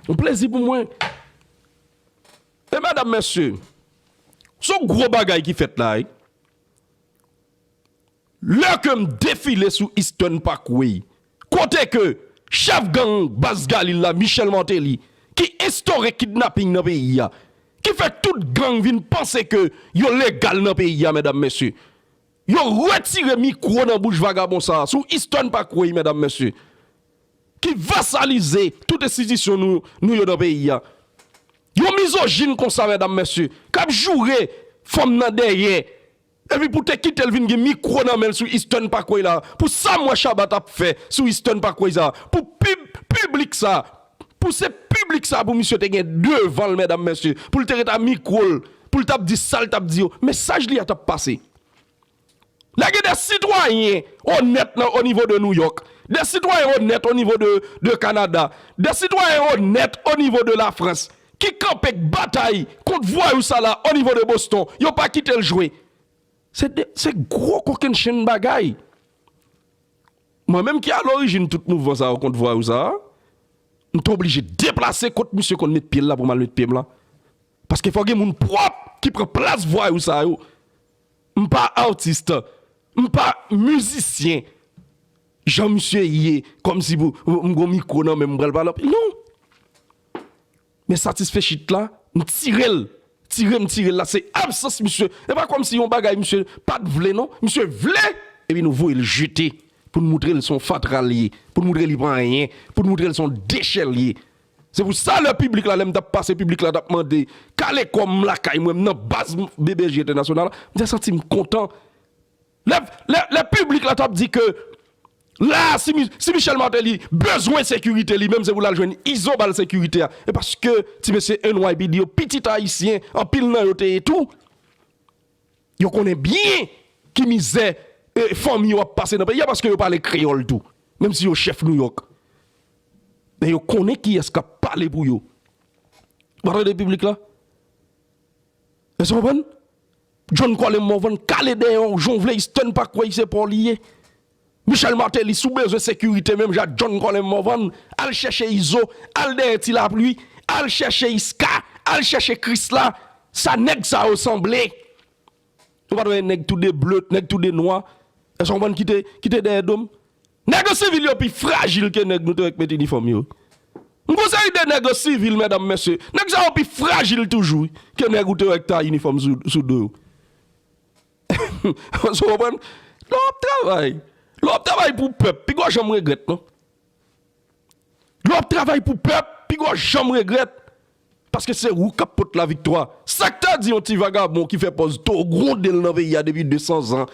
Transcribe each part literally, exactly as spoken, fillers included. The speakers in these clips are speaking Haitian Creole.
Yon plezi pou mwen. E medam, mesye, se yon gwo bagay ki fèt la, wi. Lè ke m defile sou Eastern Parkway, kote ke chèf gang Baz Galil la, Michel Martelly, ki enstore kidnaping nan peyi a, ki fè tout gang vin panse ke yo legal nan peyi a, medam, mesye. Yo retire mikwo nan bouch vagabon sa a sou Eastern Parkway, medam, mesye, ki vasalize tout enstitisyon nou, nou yo nan peyi a. Yon mizojin konsa, medam, mesye, k ap joure fanm nan dèyè, epi pou te kite l vin gen mikwo nan men l sou Eastern Parkway la, pou sa m wè Shabba t ap fè sou Eastern Parkway sa, pou pib-, piblik sa, pou se piblik sa pou misye te gen devan l, medam, mesye, pou l te ret a mikwo l, pou l t ap di sa l t ap di yo, mesaj li a t ap pase. Lè gen de sitwayen onèt nan, o nivo de New York, de sitwayen onèt o nivo de, de Kanada, de sitwayen onèt o nivo de Lafrans, ki kanpe k batay kont vwayou sa la o nivo de Boston, yo pa kite l jwe. Se de, se gwo kokennchenn bagay. Mwen menm ki alorijin tout mouvman sa yo kont vwayou sa a, m te oblije deplase kot misye konn met pye l la pou m al met pye m la. Paske fò gen moun pwòp ki pran plas vwayou sa yo. M pa atis, m pa mizisyen. Jan misye ye, kòmsi pou m gon mikwo nan men m, m pral pale anpil. Non. Men satisfè shit la, m tire l. Tire m tire l la, se absans misye. E pa kòmsi yon bagay misye pa t vle, non. Misye vle, epi nou voye l jete. Pou n moutre l se yon fatra l ye. Pou n moutre li pa anyen. Pou n moutre l se yon dechè l ye. Se pou sa lè piblik la, lè m t ap pase, piblik la t ap mande, kale kò m lakay mwen, m nan baz B B J Entènasyonal, m te santi m kontan. Lè, lè, lè piblik la t ap di ke la, si, Mi-, si Michel Martelly bezwen sekirite li menm, se pou l al jwenn Izo ba l sekirite a. E paske ti mesye N Y P D yo pitit ayisyen, anpil nan yo te ye tou. Yo konnen byen ki mizè, e, fanmi yo ap pase nan peyi a paske yo pale kreyòl tou. Menm si yo chèf New York. Men yo konnen kiyès k ap pale pou yo. Ou pa tande piblik la? Èske w konprann? John Colem Morvan kale dèyè w, jan w vle, Eastern Parkway se pa w li ye. Michel Martelly, si w bezwen sekirite menm jan ak John Colem Morvan, al chèche Izo, al dèyè Ti Lapli, al chèche Iska, al chèche Krisla. Sa nèg sa yo sanble. Ou pa t wè nèg tou de ble, nèg tou de nwa. Èske w konprann ki te, ki te dèyè do m? Nèg an sivil yo pi frajil ke nèg nou te wè k met inifòm yo. M gon seri de nèg an sivil, medam, mesye. Nèg sa yo pi frajil toujou ke nèg ou te wè k ta inifòm sou, sou do yo. Èske w konprann? Lè w ap travay, lè w ap travay pou pèp, piga w janm regrèt, non. Lè w ap travay pou pèp, piga w janm regrèt. Paske se ou k ap pot laviktwa. Sa k ta di yon ti vagabon ki fè pòz to gwonde l nan peyi a depi de san zan,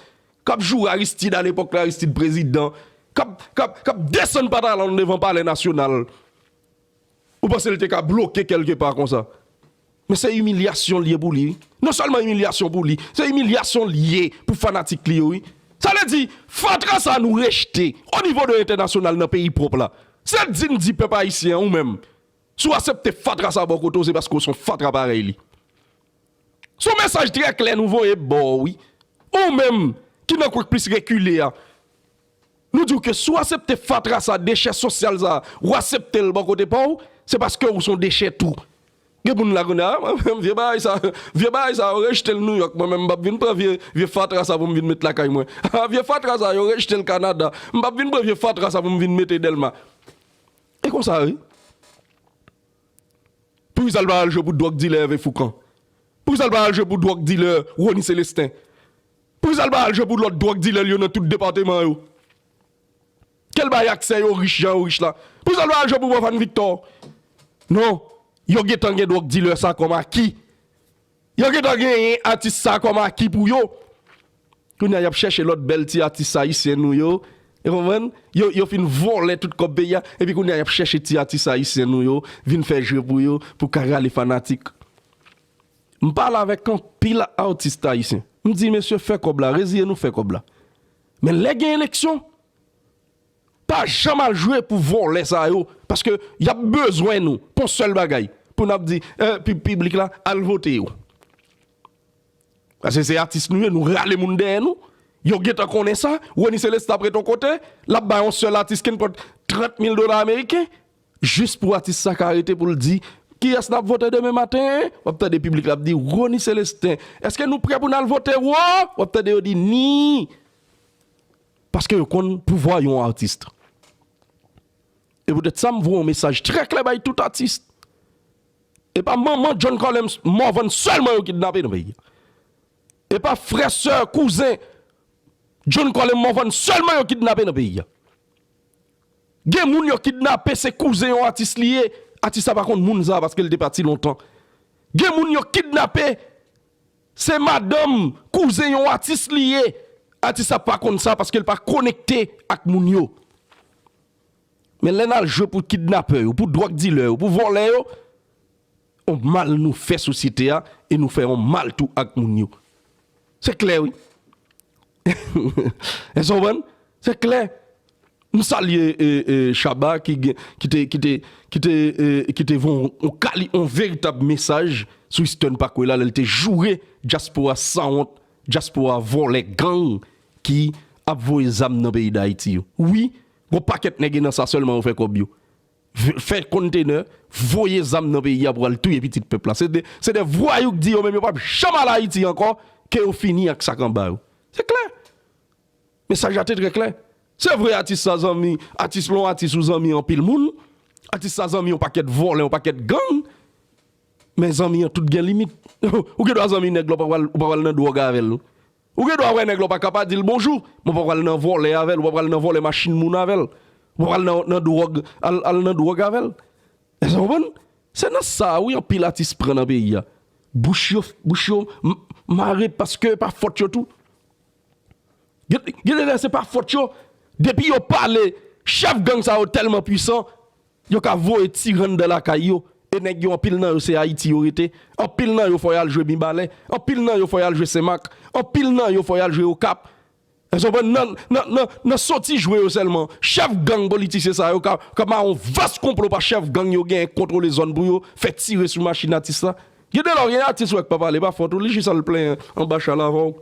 k ap joure Aristide alepòk la, Aristide prezidan, k ap, k ap, k ap desann pantalon l devan Palè Nasyonal. Ou panse l te ka bloke kèlke pa konsa? Men se imilyasyon l ye pou li, wi. Non sèlman imilyasyon pou li, se imilyasyon l ye pou fanatik li yo, wi. Sa vle di, fatra sa nou rejte o nivo de entènasyonal nan peyi pwòp la. Se di n di pèp ayisyen an, ou menm, si w aksepte fatra sa bò kote w, se paske w se yon fatra parèy li. Se yon mesaj trè klè nou voye ba w, wi. Ou menm ki nan kwèk plis rekile a, nou di w ke si w aksepte fatra sa, dechè sosyal sa, ou aksepte l bò kote pa w, se paske ou se yon dechè tou. Gen moun la kounye a, "Ah, mwen menm, vye bagay sa, vye bagay sa, yo rejte l Nouyòk, mwen menm, m p ap vin pran vye, vye fatra sa pou m vin met lakay mwen. Ah, vye fatra sa, yo rejte l Kanada, m p ap vin pran vye fatra sa pou m vin mete Dèlma." E konsa, wi. Poukisa l pa al jwe pou dwòg dilè Hervé Fourcand? Poukisa l pa al jwe pou dwòg dilè Rony Célestin? Poukisa l pa al jwe pou lòt dwòg dilè l yo nan tout depatman yo? Ke l bay aksè yo rich jan yo rich la. Poukisa l pa al jwe pou Bòvan Victor? Non, yo gentan gen dwòg dilè sa kòm aki. Yo gentan genyen atis sa kòm aki pou yo. Kounye a, y ap chèche lòt bèl ti atis ayisyen nou yo. Ou konprann? Yo, yo fin vòlè tout kòb peyi a. Epi kounye a, y ap chèche ti atis ayisyen nou yo, vin fè jwe pou yo, pou ka rale fanatik. M pale avèk anpil atis ayisyen. M di, "Mesye, fè kòb la, reziye nou, fè kòb la." Men lè gen eleksyon, pa janm al jwe pou vòlè sa yo, paske y ap bezwen nou pou yon sèl bagay, pou n ap di, eh, pi-, piblik la, al vote yo. Paske se atis nou ye, nou rale moun dèyè nou. Yo gentan konnen sa, Rony Célestin ap ret yon kote, l ap bay yon sèl atis kenpòt trant mil dola ameriken. Jis pou atis sa ka rete pou l di, "Kiyès n ap vote demen maten?" W ap tande piblik la ap di, "Rony Celestin." "Èske nou prè pou n al vote, wo?" W ap tande yo di, "Ni." Paske yo konn pouvwa yon atis. E poutèt sa, m voye yon mesaj trè klè bay tout atis. E pa manman John Colem Morvan sèlman yo kidnape nan peyi a. E pa frè, sè, kouzen John Colem Morvan sèlman yo kidnape nan peyi a. Gen moun yo kidnape, se kouzen yon atis li ye. Atis sa pa konn moun sa paske l te pati lontan. Gen moun yo kidnape, se madanm kouzen yon atis li ye. Atis sa pa konn sa paske l pa konekte ak moun yo. Men lè n al jwe pou kidnapè yo, pou dwòg dilè yo, pou vòlè yo, on mal nou fè sosyete a e nou fè on mal tou ak moun yo. Se klè, wi. Èske w konprann? Se klè. M salye e, e, Shabba ki, gen- ki te, ki te, ki te, e, ki te voye on, on kali, on veritab mesaj sou Eastern Parkway la, lè l te joure dyaspora sanwont, dyaspora vòlè gang ki ap voye zam nan peyi Dayiti yo. Wi, gon pakèt nèg e nan sa sèlman yo fè kòb yo. V- Fè kontenè, voye zam nan peyi a pou al touye pitit pèp la. Se de, se de vwayou k di yo menm yo p ap janm al Ayiti ankò, ke yo fini ak sa k anba yo. Se klè. Mesaj la te trè klè. Se vre atis sa zanmi, atis lon atis ou zanmi anpil moun. Atis sa zanmi yon pakèt vòlè, yon pakèt gang. Men zanmi an tout gen limit. Ou gen dwa zanmi nèg la, ou pa pral, ou pa pral nan dwòg avè l. Ou gen dwa wè nèg la, ou pa ka pa di l bonjou. Men ou pa pral nan vòlè avè l, ou pa pral nan vòlè machin moun avè l. Ou pa pral nan, nan dwòg, al, al nan dwòg avè l. Èske w konprann? Se nan sa, wi, anpil atis pran nan peyi a. Bouch yo, bouch yo m- mare paske pa fòt yo tou. Gen gen de lè se pa fòt yo. Depi yo pale, chèf gang sa yo tèlman pwisan, yo ka voye tire anndan lakay yo. E nèg yo, anpil nan yo se Ayiti yo rete. Anpil nan yo fò y al jwe Mibalè. Anpil nan yo fò y al jwe Senmak. Anpil nan yo fò y al jwe Okap. Èske w konprann? Nan, nan, nan, nan soti jwe yo sèlman, chèf gang politisyen sa yo ka, ka mare yon vas konplo pa chèf gang yo genyen kontwole zòn pou yo fè tire sou machin atis la. Gen de lè w gen atis wè k pa pale, pa fòt ou, li jis al plenyen anba chal avè w.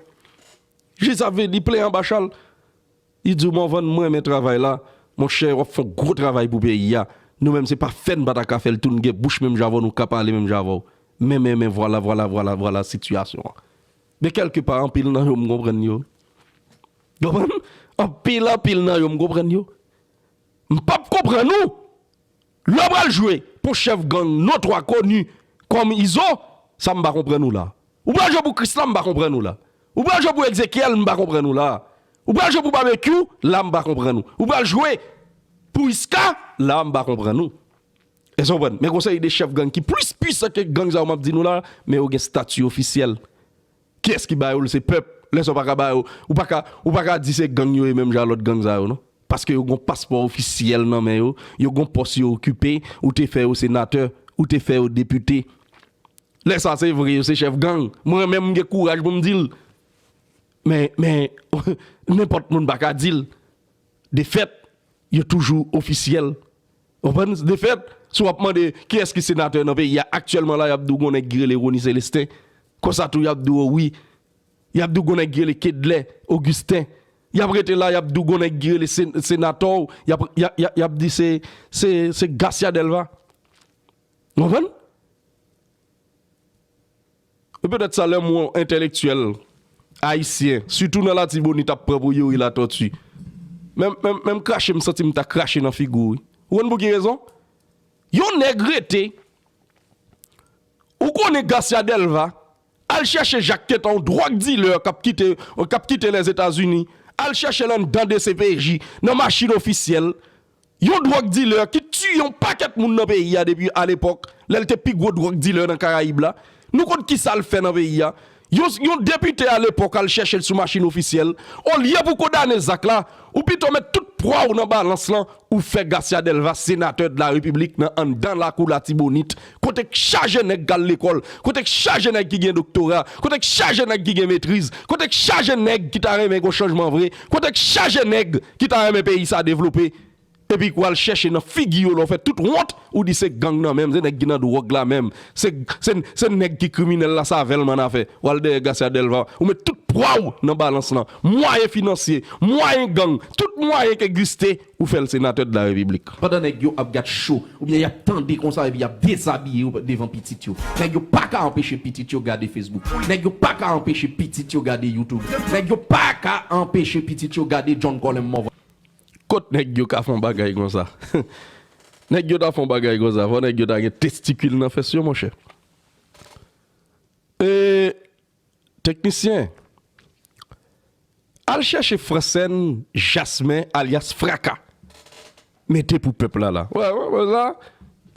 Jis ap vin, li plenyen anba chal. Li di w, "Morvan, mwen renmen travay la. Monchè, w ap fè yon gwo travay pou peyi a. Nou menm, se pa fè n pa ta ka fè l tou, n gen bouch menm jan avè w, nou ka pale menm jan avè w. Men, men, men, vwala, vwala, vwala, vwala sitiyasyon an." Men kèlkepa, anpil nan yo, m konprann yo. Konprann? Anpil, anpil nan yo, m konprann yo. M p ap konprann ou. Lè w pral jwe pou chèf gang notwa koni kòm Izo, sa m pa konprann ou la. Ou pral jwe pou Krisla, m pa konprann ou la. Ou pral jwe pou Egzekyèl, m pa konprann ou la. Ou pral jwe pou Babekyou, la m pa konprann ou. Ou pral jwe pou Iska, la m pa konprann ou. Èske w konprann? Men gon seri de chèf gang ki plis pwisan ke gang sa yo m ap di nou la, men yo gen estati ofisyèl. Kiyès ki ba yo l? Se pèp. Lè sa w pa ka ba yo, ou pa ka, ou pa ka di se gang yo ye menm jan lòt gang sa yo, non. Paske yo gon paspò ofisyèl nan men yo, yo gon pòs yo okipe, ou te fè yo senatè, ou te fè yo depite. Lè sa se vre, yo se chèf gang. Mwen menm, m gen kouraj pou m di l. Men, men, nenpòt moun pa ka di l. De fèt, yo toujou ofisyèl. Ou konprann? De fèt, si w ap mande kiyès ki senatè nan peyi a aktyèlman la, y ap di w gon nèg ki rele Rony Celestin. Konsa tou, y ap di w, o wi, y ap di w gon nèg ki rele Kedlè Augustin. Y ap rete la, y ap di w gon nèg ki rele sen- senatò, y ap, y ap, y ap, y ap di se, se, se Garcia Delva. Ou konprann? E petèt sa lè mo entèlektyèl ayisyen, sitou nan Latibonit, ap pran pou Youri Latortue. Menm, menm, menm krache, m santi m ta krache nan figi w, wi. Ou konn pou ki rezon? Yon nèg rete, ou konnen Garcia Delva, al chèche Jacques Quentin, yon dwòg dilè k ap kite, k ap kite Lèzetazini, al chèche l anndan D C P J, nan machin ofisyèl, yon dwòg dilè ki tiye yon pakèt moun nan peyi a depi alepòk, lè l te pi gwo dwòg dilè nan Karayib la. Nou konn kisa l fè nan peyi a. Yon, yon depite alepòk al chèche l sou machin ofisyèl. Olye pou kondane zak la, ou pito met tout pwa w nan balans lan, ou fè Garcia Delva senatè de la repiblik nan anndan lakou Latibonit, kote k chaje nèg k al lekòl, kote k chaje nèg ki gen doktora, kote k chaje nèg ki gen metriz, kote k chaje nèg ki ta renmen gon chanjman vre, kote k chaje nèg ki ta renmen peyi sa devlope. epi w al chèche nan figi yo lè w fè tout wont, ou di se gang nan menm, se nèg ki nan dwòg la menm, se, se, se nèg ki kriminèl la, se avè l m annafè. W al dèyè Gracia Delva, ou met tout pwa w nan balans lan, mwayen finansye, mwayen gang, tout mwayen k egziste, ou fè l senatè de la repiblik. Pandan nèg yo ap gad cho, oubyen y ap tande konsa epi y ap dezabiye yo devan pitit yo. Nèg yo pa ka anpeche pitit yo gade Facebook. Nèg yo pa ka anpeche pitit yo gade YouTube. Nèg yo pa ka anpeche pitit yo gade John Colem Morvan. Kot nèg yo ka fè yon bagay konsa? Nèg yo ta fè yon bagay konsa, fò nèg yo ta gen testikil nan fès yo, monchè. E, teknisyen, al chèche Francène Jasmin alyas Fraka. Mete pou pèp la la. Wè, wè, wè, la,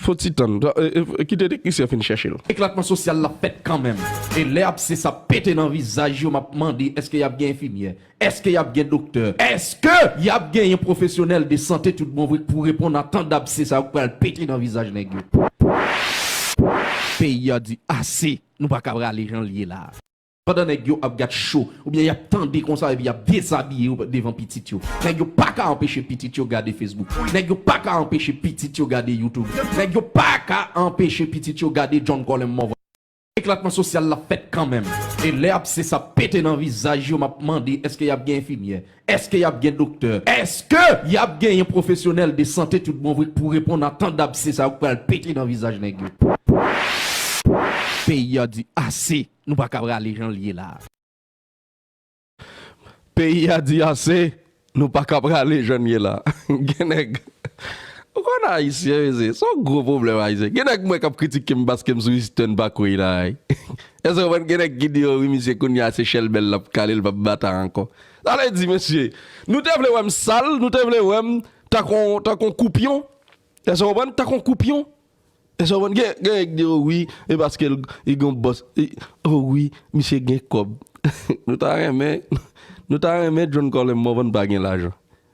fò ti tann. E, e, kite teknisyen fin chèche l. Eklatman sosyal la fèt kanmenm. E lè abse sa pete nan vizaj yo, m ap mande, èske y ap gen enfimyè? Èske y ap gen doktè? Èske y ap genyen pwofesyonèl de sante tout bon vre k pou reponn a tan dabse sa yo k pral pete nan vizaj nèg yo? Peyi a di ase, nou pa ka prale jan l ye la. Pandan nèg yo ap gad cho, oubyen y ap tande konsa epi y ap dezabiye yo devan pitit yo. Nèg yo pa ka anpeche pitit yo gade Facebook. Nèg yo pa ka anpeche pitit yo gade YouTube. Nèg yo pa ka anpeche pitit yo gade John Colem Morvan. Eklatman sosyal la fèt kanmenm. E lè abse sa pete nan vizaj yo, m ap mande, èske y ap gen enfimyè? Èske y ap gen doktè? Èske y ap genyen pwofesyonèl de sante tout bon vre k pou reponn a tan dabse sa yo k pral pete nan vizaj nèg yo? Peyi a di ase, nou pa ka prale jan l ye la. Peyi a di ase, nou pa ka prale jan n ye la. Gen nèg, ou konn ayisyen, mesye, se yon gwo pwoblèm ayisyen. Gen nèg mwen k ap kritike m paske m sou Eastern Parkway la, wi. Èske w konprann? Gen nèg ki di, o wi, misye, kounye a se chèlbè l ap kale, l p ap bata ankò. Sa vle di, mesye, nou te vle wè m sal, nou te vle wè m tankou, tankou yon koupyon. Èske w konprann? Tankou yon koupyon. Èske w konprann? Gen, gen nèg di, o wi, e paske l, li gen yon bòs. E, o wi, misye gen kòb. Nou ta renmen, nou ta renmen John Colem Morvan pa gen lajan.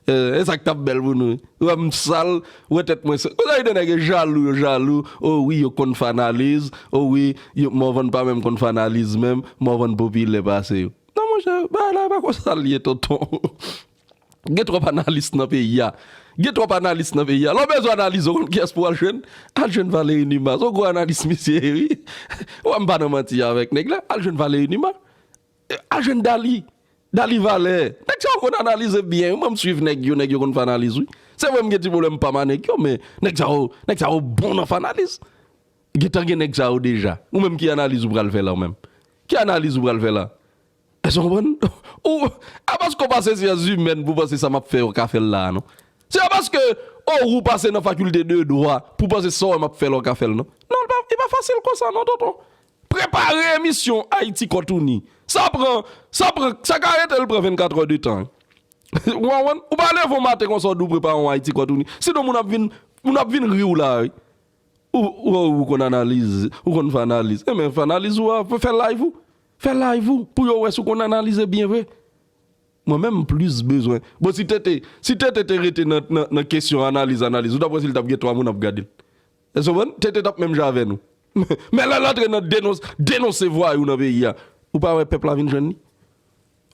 E, e sa k t ap bèl pou nou. Ou wè m sal, ou wè tèt mwen sal. Konsa, gen de nèg yo jalou, yo jalou. O wi, yo konn fè analiz. O wi, yo, Morvan pa menm konn fè analiz menm. Morvan popilè pase yo. Non, monchè, bagay la pa konsa l ye, tonton. Gen twòp analis nan peyi a. Gen twòp analis nan peyi a. Lè w bezwen analize, ou konn kiyès pou w al jwenn? Al jwenn Valery Numa. Se yon gwo analis misye ye, wi. Ou wè m pa nan manti avèk nèg la. Al jwenn Valery Numa. Al jwenn Dali. Dali Valè. Nèg sa yo konn analize byen, wi. Mwen, m swiv nèg yo, nèg yo konn fè analiz, wi. Se vre, m gen ti pwoblèm pa m a nèg yo, men nèg sa yo, nèg sa yo bon nan fè analiz. Gentan gen nèg sa yo deja. Ou menm, ki analiz ou pral fè la, ou menm? Ki analiz ou pral fè la? Èske w konprann? Ou, a paske w pa se syans imèn pou w panse sa m ap fè yo ka fè l la a, non. Se pa paske, o, ou pase nan fakilte de dwa pou w panse sa w wè m ap fè la w ka fè l, non. Non, li pa, li pa fasil konsa, non, tonton. Prepare emisyon Ayiti Kòtouni. Sa pran, sa pran, sa ka rete l pran vennkat è de tan. Ou konprann? Ou pa leve yon maten konsa w di w prepare yon Ayiti Kòtouni. Sinon, moun ap vin, moun ap vin ri w la, wi. Ou, ou, ou konn analize, ou konn fè analiz. Enben, fè analiz ou a, fè live ou. Fè live ou, pou yo wè si w konn analize byen vre. Mwen menm, m plis bezwen. Bon, si Tete, si Tete te rete nan, nan, nan kesyon analiz, analiz, ou t ap wè si l t ap gen twa moun ap gade l. Èske w konprann? Tete t ap menm jan avè nou. Men lè l antre nan denons-, denonse vwayou nan peyi a, ou pa wè pèp la vin jwenn li?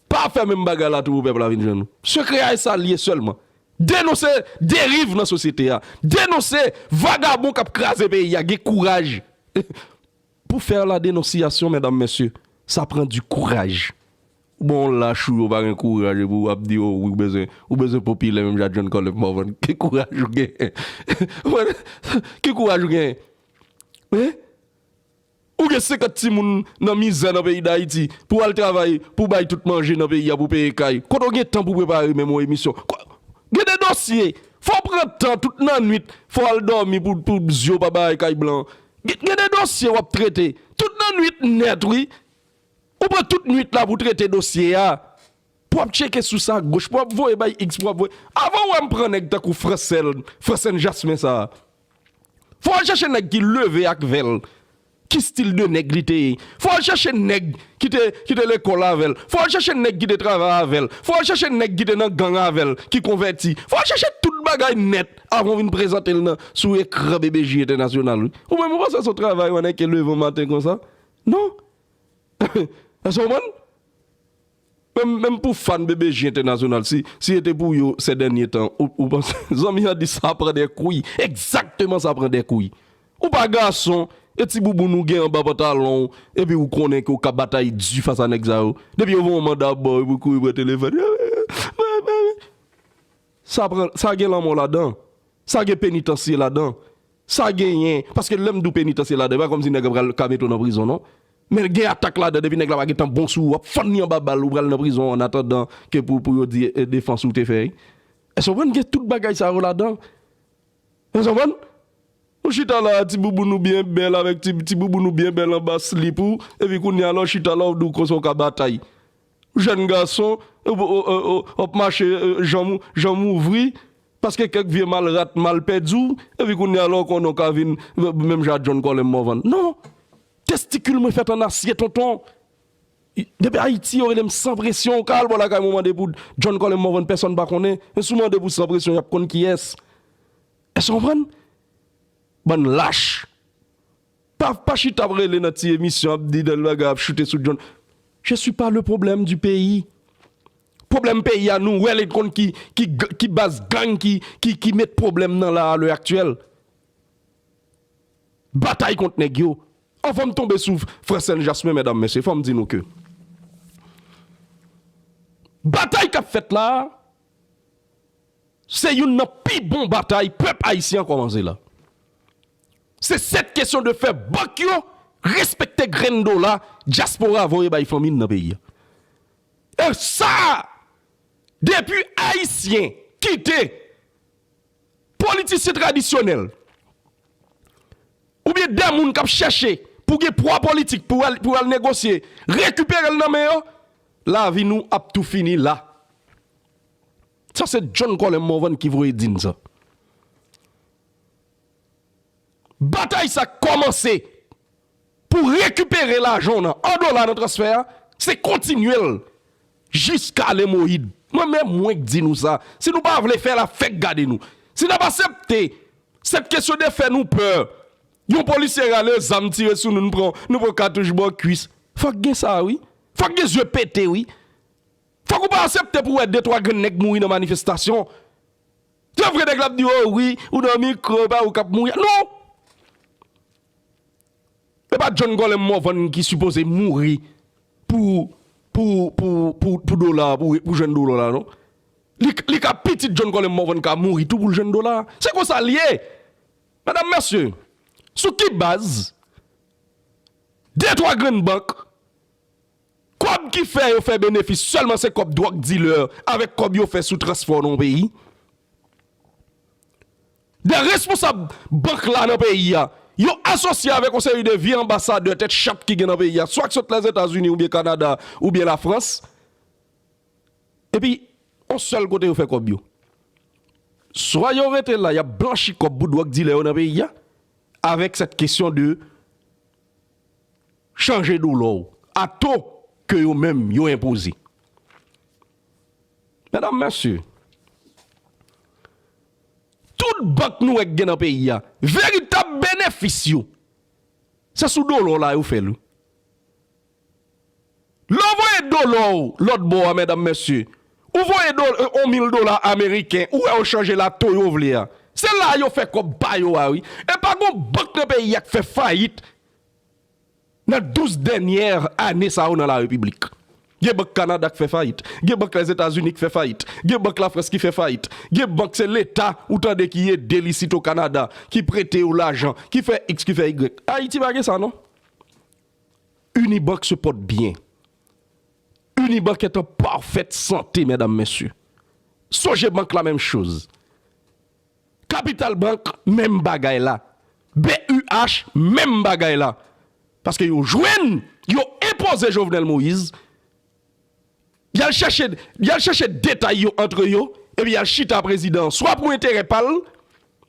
Pa fè menm bagay la tou pou pèp la vin jwenn ou. Sekrè a, e sa l ye sèlman. Denonse deriv nan sosyete a. Denonse vagabon k ap kraze peyi a. Gen kouraj. Pour faire la dénonciation, mesdames, messieurs, ça prend du courage. Bon, lach ou yo pa gen kouraj, epi w ap di, o, wi, ou bezwen, ou bezwen popilè menm jan John Colem Morvan. Ki kouraj ou gen? Ki kouraj ou gen? Hein? Ou gen senkant timoun nan mizè nan peyi Dayiti, pou al travay, pou bay tout manje nan peyi a, pou peye kay. Kote w gen tan pou prepare menm yon emisyon? Ko-, gen de dosye, fò w pran tan tout nan nwit, fò w al dòmi pou, pou zye w pa bay kay blan. Gen, gen de dosye w ap trete, tout nan nwit nèt, wi. Ou pran tout nwit la pou trete dosye a. Pou w ap tcheke sou sa goch, pou w ap voye bay X, pou w ap voye. Avan w wè m pran nèg tankou Francène, Francène Jasmin sa a. Fò w al chèche nèg ki leve ak vèl, ki stil de nèg li te ye. Fò w al chèche nèg ki te, ki te lekòl avè l. Fò w al chèche nèg ki te travay avè l. Fò w al chèche nèg ki te nan gang avè l, ki konvèti. Fò w al chèche tout bagay nèt avan w vin prezante l nan, sou ekran B B J Entènasyonal, wi. Ou menm, ou panse se yon travay w annik leve yon maten konsa? Non. Èske w konprann? Menm, menm pou fan B B J entènasyonal, si, si se te pou yo, se dènye tan, ou, ou panse, zanmi an di sa pran de kouy. Egzakteman, sa pran de kouy. Ou pa gason, e ti bouboun ou gen anba pantalon w, epi ou konnen ke w ka batay di fas a nèg sa yo. Depi yo voye yon manda ba w, epi w kouri pran telefòn. Sa pran, sa gen lanmò ladan. Sa gen penitansye ladan. Sa genyen, paske lè m di w penitansye ladan, e pa kòmsi nèg la pral ka mete w nan prizon, non. Men gen atak ladan, depi nèg la pa gentan bon sou ou, w ap fann li anba bal, ou pral nan prizon annatandan ke pou, pou yo di, e, defans ou te fè. Èske w konprann, gen tout bagay sa yo ladan? Èske w konprann? Ou chita la, ti bouboun ou byen bèl avèk ti, ti bouboun ou byen bèl anba slip ou, epi kounye a la w chita la w di w konsa w ka batay. Jèn gason, w, w, w, w, w ap mache, e, janm, janm ouvri, paske kèk vye mal rat mal pèdi w, epi kounye a la w konnen w ka vin, e, menm jan ak John Colem Morvan. Non! Testikil mwen fèt an asye, tonton. Depi Ayiti, yo rele m San Presyon. Ou ka al bò lakay mwen, w mande pou John Colem Morvan, pèsonn pa konnen. Men si w mande pou San Presyon, y ap konn kiyès. Èske w konprann? Bann lach. Pa, pa chita ap rele nan ti emisyon, ap di dèl bagay, ap choute sou John. Je suis pas le problème du pays. Pwoblèm peyi a, nou wè l, konn ki, ki, ki baz gang ki, ki, ki met pwoblèm nan la, a lè aktyèl. Batay kont nèg yo. Anvan m tonbe sou frè Sen Jasmen, medam, mesye, fò m di nou ke batay k ap fèt la a, se youn nan pi bon batay pèp ayisyen an kòmanse la. Se cette question de fè bank yo respekte grenn dola dyaspora voye bay fanmi n nan peyi a. E sa, depi Ayisyen kite politisyen tradisyonèl, oubyen de moun k ap chèche pou gen pwa politik pou al, pou al negosye, rekipere l nan men yo, lavi nou ap tou fini la. Sa se John Colem Morvan ki voye di n sa. Batay sa k kòmanse pou rekipere lajan w nan, an dola nan transfè a, se kontinye l jiska lemoyid. Mwen menm, mwen k di nou sa. Si nou pa vle fè l, a fèk gade nou. Si n ap aksepte cette question de fè nou pè, yon polisye rale zam, tire sou nou, nou pran, nou pran katouch bò kwis. Fòk gen sa, wi. Fòk gen zye pete, wi. Fòk ou pa aksepte pou wè de twa grenn nèg mouri nan manifestasyon. Se vre, nèg la ap di, "O wi, ou nan mikwo, pa ou k ap mouri." Non! E pa John Colem Morvan ki sipoze mouri pou, pou, pou, pou, pou dola, pou, pou jwenn dola la, non. Li, li ka pitit John Colem Morvan ka mouri tou pou l jwenn dola. Se konsa l ye. Medam, mesye, sou ki baz de twa grenn bank, kòb ki fè yo fè benefis sèlman se kòb dwòg dilè avèk kòb yo fè sou transfò nan yon peyi? De responsab bank la nan peyi a, yo asosye avèk yon seri de vye anbasadè tèt chat ki gen nan peyi a, swa k sot Lèzetazini oubyen Kanada oubyen Lafrans. Epi, yon sèl kote yo fè kòb yo. Swa yo rete la, y ap blanchi kòb pou dwòg dilè yo nan peyi a, avèk cette question de chanje dola w a to ke yo menm yo enpoze. Medam, mesye, tout bank nou wè k gen nan peyi a, veritab benefis yo, se sou dola w la yo fè l, wi. Lè w voye dola w lòt bò a, medam, mesye, ou voye do, e, yon mil dola ameriken, ou wè yo chanje l a to yo vle a. Se la yo fè kòb pa yo a, wi. E pa gon bank nan peyi a k fè fayit nan douz dènyè ane sa yo nan la repiblik. Gen bank Kanada k fè fayit, gen bank Lèzetazini k fè fayit, gen bank Lafrans ki fè fayit, gen bank se Leta ou tande ki ede l isit o Kanada, ki prete yo lajan, ki fè iks, ki fè igrèk. Ayiti pa gen sa, non. Unibank se pòte byen. Unibank est en parfaite santé, medam, mesye. Sogebank la menm choz. Capital Bank menm bagay la. B U H menm bagay la. Paske yo jwenn, yo enpoze Jovenel Moïse, y al chèche, y al chèche detay yo antre yo, epi y al chita prezidan an, swa pou enterè pa l,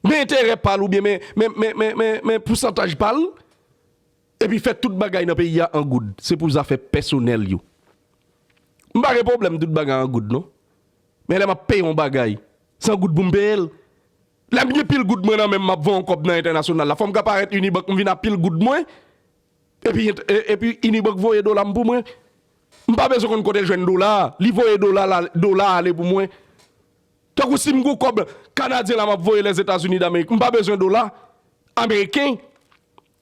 men enterè pa l oubyen men, men, men, men, men, men pousantaj pa l, epi fè tout bagay nan peyi a an goud. Se pou zafè pèsonèl yo. M pa gen pwoblèm tout bagay an goud, non. Men lè m ap peye yon bagay, se an goud pou m peye l. Lè m gen pil goud mwen nan men m, m ap voye yon kòb nan entènasyonal la, fò m ka parèt Unibank, m vin ak pil goud mwen, epi, e, epi Unibank voye dola m pou mwen. M pa bezwen konn kote l jwenn dola a. Li voye dola la, dola a ale pou mwen. Tankou si m gon kòb kanadyen la m ap voye Lèzetazini Damerik, m pa bezwen dola ameriken.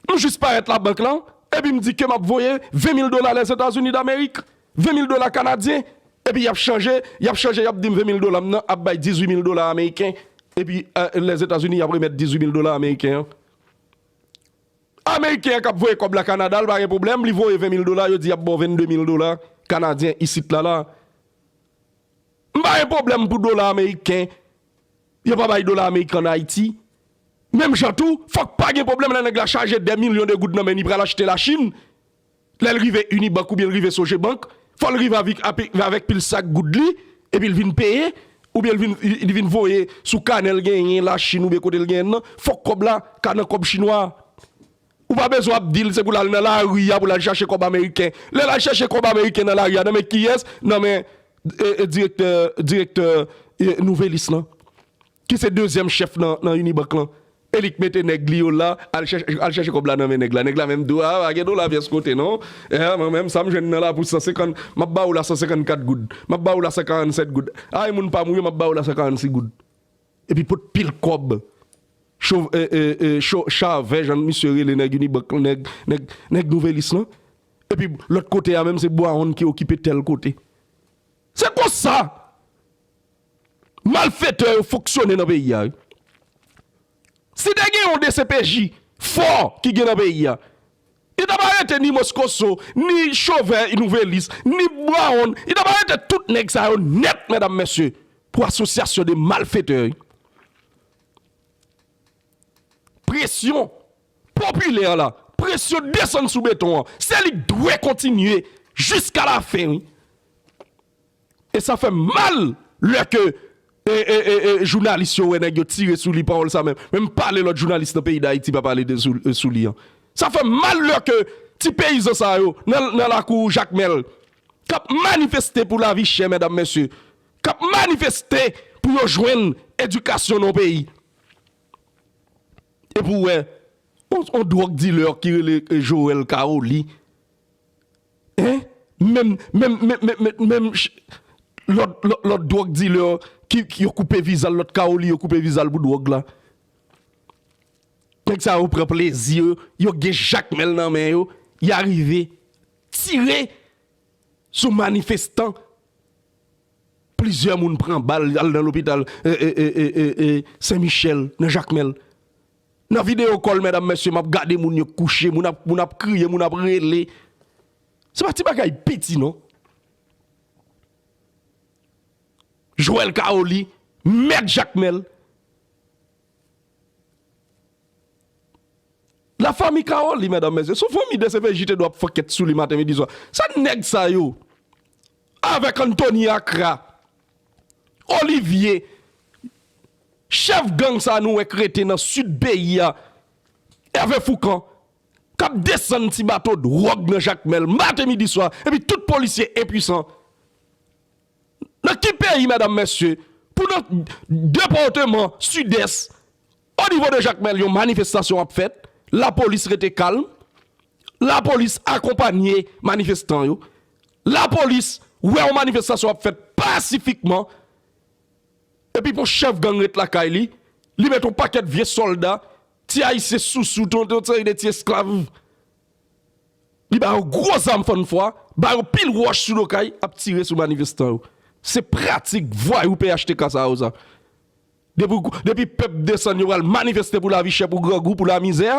M jis parèt labank lan, epi m di ke m ap voye ven mil dola Lèzetazini Damerik, ven mil dola kanadyen, epi y ap chanje, y ap chanje, y ap di m ven mil dola m nan ap bay dizuit mil dola ameriken, epi eh, Lèzetazini y ap remèt dizuit mil dola ameriken an. Ameriken an k ap voye kòb la Kanada, l pa gen pwoblèm, li voye ven mil dola, yo di y ap ba w vennde mil dola kanadyen isit la la. M pa gen pwoblèm pou dola ameriken, yo pa bay dola ameriken ann Ayiti. Menm jan tou, fòk pa gen pwoblèm lè nèg la chaje dè milyon de goud nan men li pral achte Lachin. Lè l rive Unibank oubyen l rive Sogebank, fò l rive avèk, avèk pil sak goud li, epi l vin peye, oubyen l vin, li vin voye sou kanè l genyen Lachin oubyen kote l genyen nan, fòk kòb la ka nan kòb chinwa. Ou pa bezwen ap di l se pou l al nan lari a pou l al chache kòb ameriken. Lè l al chache kòb ameriken nan lari a, nan men kiyès? Nan men e, e, direktè, direktè e, Nouvelis lan, ki se dezyèm chèf nan, nan Unibank lan. E li k mete nèg li yo la, al chèche, al chèche kòb la nan men nèg la. Nèg la menm di w, a, pa gen dola pyès kote non. E, mwen menm, sa m jwenn nan la pou san senkant, m ap ba w la san senkannkat goud. M ap ba w la san karannsèt goud. A, e moun pa m ou ye, m ap ba w la san karannsis goud. Epi pot pil kòb. Cho, e, e, e, cho, chavè, jan misye rele nèg Unibank, nèg, nèg, nèg Nouvelis lan. Epi lòt kote a menm se Bwawonn ki okipe tèl kote. Se konsa malfetè yo fonksyone nan peyi a. Si te gen yon D C P J fò ki gen nan peyi a, li t ap arete ni Moscoso, ni Chauvin Nouvelis, ni Brown, li t ap arete tout nèg sa yo nèt, medam, mesye, pou asosyasyon de malfetè. Presyon popilè la, presyon desann sou beton an, se li k dwe kontinye jiska lafen, wi. E sa fè m mal lè ke e, e, e, e, jounalis yo wè nèg yo tire sou li, pawòl sa menm. Men m pale lòt jounalis nan peyi Dayiti pa pale de sou, e, sou li an. Sa fè m mal lè ke ti peyizan sa yo nan, nan lakou Jakmèl k ap manifeste pou lavi chè, medam, mesye, k ap manifeste pou yo jwenn edikasyon nan peyi. Epi w wè, on, on dwòg dilè ki rele, e, Joel Caroli. Hein? Menm, menm, menm, menm, menm, menm ch-, lòt, lòt, lòt dwòg dilè ki, ki yo koupe viza l, lòt Caroli yo koupe viza l pou dwòg la. Nèg sa yo pran plezi yo, yo gen Jakmèl nan men yo, y arive tire sou manifestan. Plizyè moun pran bal, al nan lopital, e, e, Sen Michèl, nan Jakmèl. Nan videyo kòl, medam, mesye, m ap gade moun yo kouche, moun ap, moun ap kriye, moun ap rele. Se pa ti bagay piti, non. Joel Caroli, mèt Jakmèl. Lafanmi Caroli, medam, mesye, se yon fanmi de C P J te dwe ap fè ankèt sou li maten, midi, swa. Sa nèg sa yo, avèk Anthony Accra, Olivier, chèf gang sa nou wè k rete nan sid peyi a, Hervé Fourcand, k ap desann ti bato dwòg nan Jakmèl, maten, midi, swa, epi tout polisye enpwisan. Nan ki peyi, medam, mesye, pou nan depatman Sidès, o nivo de Jakmèl, yon manifestasyon ap fèt, lapolis rete kalm, lapolis akonpanye manifestan yo, lapolis wè yon manifestasyon ap fèt pasifikman, epi pou chèf gang ret lakay li, li met yon pakèt vye sòlda, ti ayisyen sousou, tout yon seri de ti esklav. Li ba yo gwo zam fann fwa, ba yo pil wòch sou do kay, ap tire sou manifestan yo. Se pratik vwayou P H T K sa yo sa. Depi, depi pèp desann, yo pral manifeste pou lavi chè, pou grangou, pou lamizè,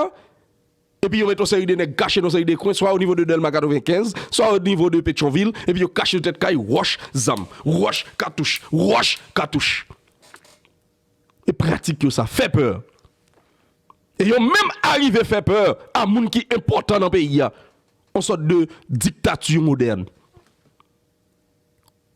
epi yo met yon seri de nèg kache nan yon seri de kwen, swa o nivo de Dèlma katrevenkenz, swa o nivo de Petyonvil, epi yo kache nan tèt kay, wòch, zam, wòch, katouch, wòch, katouch. E pratik yo sa fè pè. E yo menm arive fè pè a moun ki enpòtan nan peyi a. Yon sòt de diktati modèn.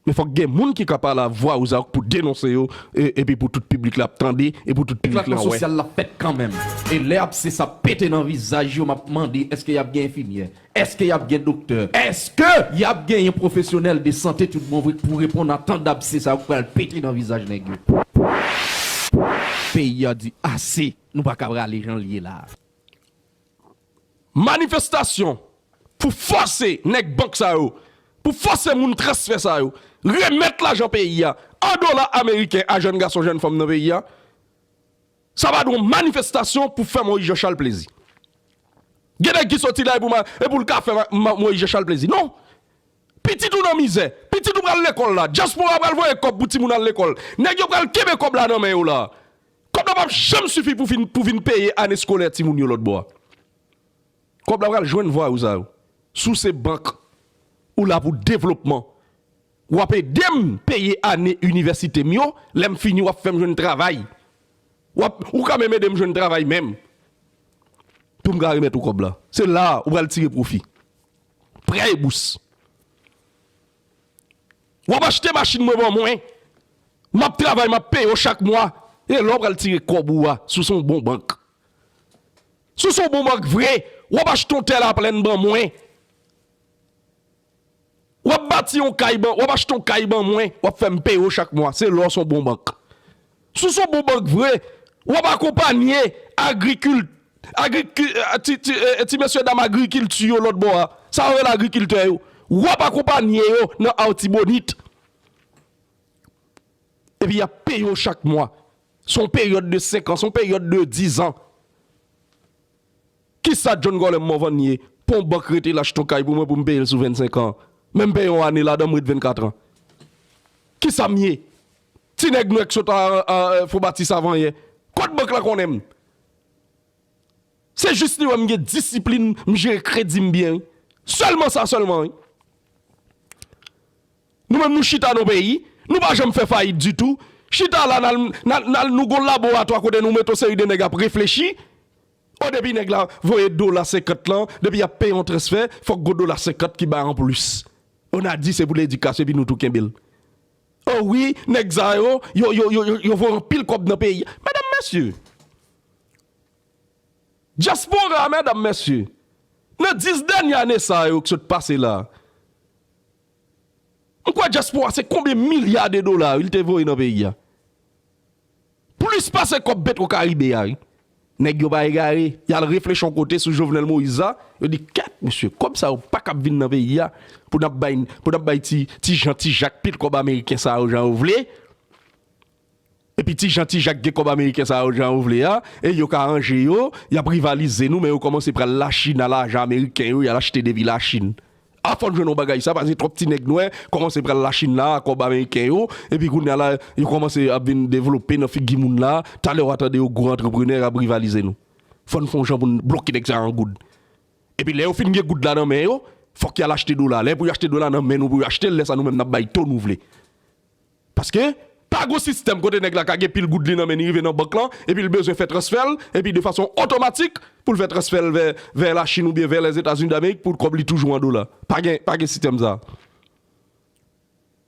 Men fòk gen moun ki ka pale a vwa Ozark pou denonse yo, e, epi pou tout piblik la ap tande, e pou tout piblik la wè. Eklatman sosyal la fèt kanmenm. E lè abse sa pete nan vizaj yo, m ap mande, èske y ap gen enfimyè? Èske y ap gen doktè? Èske y ap genyen pwofesyonèl de sante tout bon vre k pou reponn a tan d abse sa yo k pral pete nan vizaj nèg yo? Peyi a di ase, nou pa ka rale jan l ye la a. Manifestasyon pou fòse nèg bank sa yo pou fòse moun transfè sa yo, remèt lajan peyi a an dola ameriken a jèn gason, jèn fanm nan peyi a, sa va dwe yon manifestasyon pou fè Moyiz Jan Chal plezi. Gen nèg ki soti la e pou, e pou l ka fè Moyiz Jan Chal plezi. Non! Pitit ou nan mizè. Pitit ou pral lekòl la. Dyaspora pral voye kòb pou timoun al lekòl. Nèg yo pral kenbe kòb la nan men yo la. Kòb la p ap janm sifi pou vin, pou vin peye ane eskolè timoun yo lòt bò a. Kòb la pral jwenn vwayou sa yo. Si w se bank, ou la pou devlopman. W ap ede m peye ane inivèsite m yo. Lè m fini, w ap fè m jwenn travay. W ap, ou ka menm ede m jwenn travay menm. Pou m ka remèt ou kòb la. Se la ou pral tire pwofi. Prè e bous. W ap achte machin mwen ban mwen. M ap travay, m ap peye w chak mwa. E lè w pral tire kòb ou a, si w se yon bon bank. Si w se yon bon bank vre, w ap achte yon tè Laplèn ban mwen. W ap bati yon kay ban, w ap achte yon kay ban mwen, w ap fè m peye w chak mwa. Se lè w se yon bon bank. Si w se yon bon bank vre, w ap akonpanye agrikil-, agriki-, eh, ti, ti, eh, ti mesye dam agrikilti yo lòt bò a. Sa yo rele agrikiltè yo. W ap akonpanye yo nan Artibonit. Epi y ap peye w chak mwa. Se yon peryòd de senk an, se yon peryòd de diz an. Kisa John Gorlem Morvan ye? Pou yon bank rete l achte yon kay pou mwen pou m peye l sou vennsenk an. Men m peye yon ane ladan, m ret vennkat an. Kisa m ye? Ti nèg nwè k sot a, a, a Fon Batis avan yè. Kot bank la konnen m? Se jis li wè m gen disiplin, m jere kredi m byen, wi. Sèlman sa sèlman, wi. Nou menm nou chita nan peyi, nou pa janm fè fayit ditou. Chita la, n al, n al, n al, nou gon laboratwa kote nou mete yon seri de nèg ap reflechi. O, depi nèg la voye dola senkant lan, depi y ap peye yon transfè, fòk gon dola senkant ki bay anplis. O, n a di se pou ledikasyon, epi nou tou kenbe l. O wi, nèg sa yo, yo, yo, yo, yo, yo voye anpil kòb nan peyi. Medam, mesye, dyaspora, medam, mesye, nan dis dènye ane sa yo k sot pase la, m kwè dyaspora se konbyen milya de dola wi, li te voye nan peyi a. Plis pase kòb Petro Karibe a, wi. Nèg yo pa egare, y al reflechi yon kote sou Jovenel Moïse la, yo di, kèt, mesye, kòb sa yo pa kab vin nan peyi a pou n ap bay, pou n ap bay ti, ti Jan, ti Jak, pil kòb ameriken sa yo jan yo vle. Epi ti Jan, ti Jak gen kòb ameriken sa yo jan yo vle a, e yo ka ranje yo, y ap rivalize nou, men yo kòmanse pral Lachin a lajan ameriken yo, y al achte depi Lachin. A fò n jwenn yon bagay sa, paske twòp ti nèg nwè kòmanse pral Lachin la a kòb ameriken yo, epi kounye a la, yo kòmanse ap vin devlope nan figi moun la, talè w a tande yo gwo antreprenè y ap rivalize nou. Fò n fè yon jan pou n bloke nèg sa yo an goud. Epi lè yo fin gen goud la nan men yo, fòk y al achte dola. Lè pou y achte dola nan men nou pou yo achte l, lè sa nou menm n ap bay to nou vle. Paske pa gon sistèm kote nèg la ka gen pil goud li nan men li rive nan bank lan, epi l bezwen fè transfè l, epi de fason otomatik pou l fè transfè l vè, vè Lachin oubyen vè Lèzetazini Damerik pou kòb li toujou an dola. Pa gen, pa gen sistèm sa.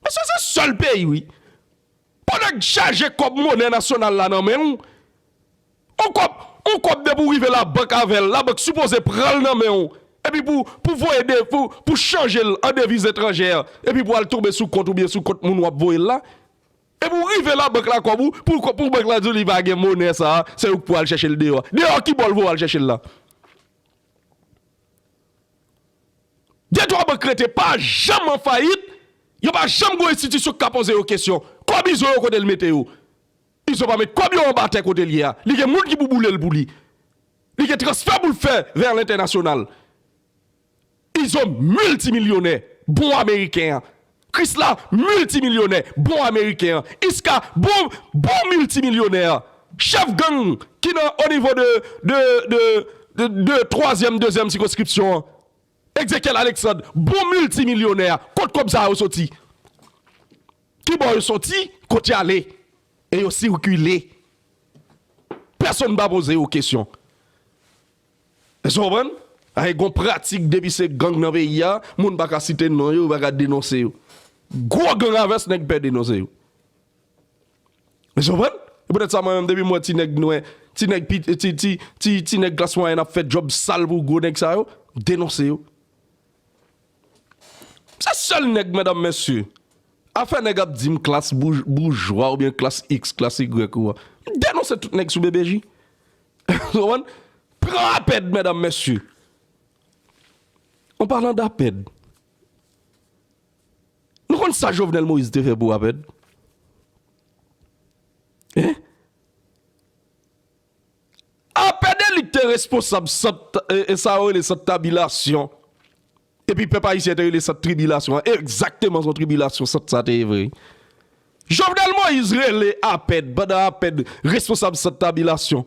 Mesye, se sèl peyi, wi. Pou nèg chaje kòb monè nasyonal la nan men w, on kòb, on kòb depi w rive labank avè l, labank sipoze pran l nan men w. Epi pou, pou voye de, pou, pou chanje l an deviz etranjè, epi pou al tonbe sou kont oubyen sou kont moun w ap voye l la. Epi w rive labank la kòb ou, pou, pou bank la di w li pa gen monè sa a, se ou k pou al chèche l deyò. Deyò ki bò l voye w al chèche l la? De twa bank rete pa janm an fayit, yo pa janm gon enstitisyon k ka poze yo kesyon. Kòb Izo yo kote l mete yo? Izo pa met kòb yo anba tè kote l ye a. Li gen moun ki pou boule l pou li. Li gen transfè pou l fè vè lentènasyonal. Izo miltimilyonè, bon ameriken an. Krisla miltimilyonè, bon ameriken an. Iska bon, bon miltimilyonè an. Chèf gang ki nan o nivo de, de, de, de, de twazyèm, dezyèm sikonskripsyon an. Ezekiel Alexandre, bon miltimilyonè a, kot kòb sa yo soti? Ki bò yo soti? Kot y ale? E yo sikile. Pèsonn pa poze yo kesyon. Èske w konprann? Ay, gon pratik depi se gang nan peyi a, moun pa ka site non yo, yo pa ka denonse yo. Gwo gang avès nèg pè denonse yo. Èske w konprann? E poutèt sa mwen menm depi m wè ti nèg nwè, ti nèg pi, ti, ti, ti, ti nèg klas mwayèn ap fè djòb sal pou gwo nèg sa yo, m denonse yo. Se sèl nèg, medam, mesye. Afè nèg ap di m klas bouj-, boujwa oubyen klas X, klas Y ou a. M denonse tout nèg sou B B J. Ou konprann? Pran apèd, medam, mesye. An palan dapèd, Konn sa Jovenel Moïse te fè pou Apèd? Hein? Apèd e li k te responsab sant, e, e sa yo rele sant tabilasyon. Epi pèp ayisyen te rele sant tribilasyon an. Egzakteman se yon tribilasyon sant sa te ye vre. Jovenel Moïse rele Apèd, pandan Apèd responsab sant tabilasyon.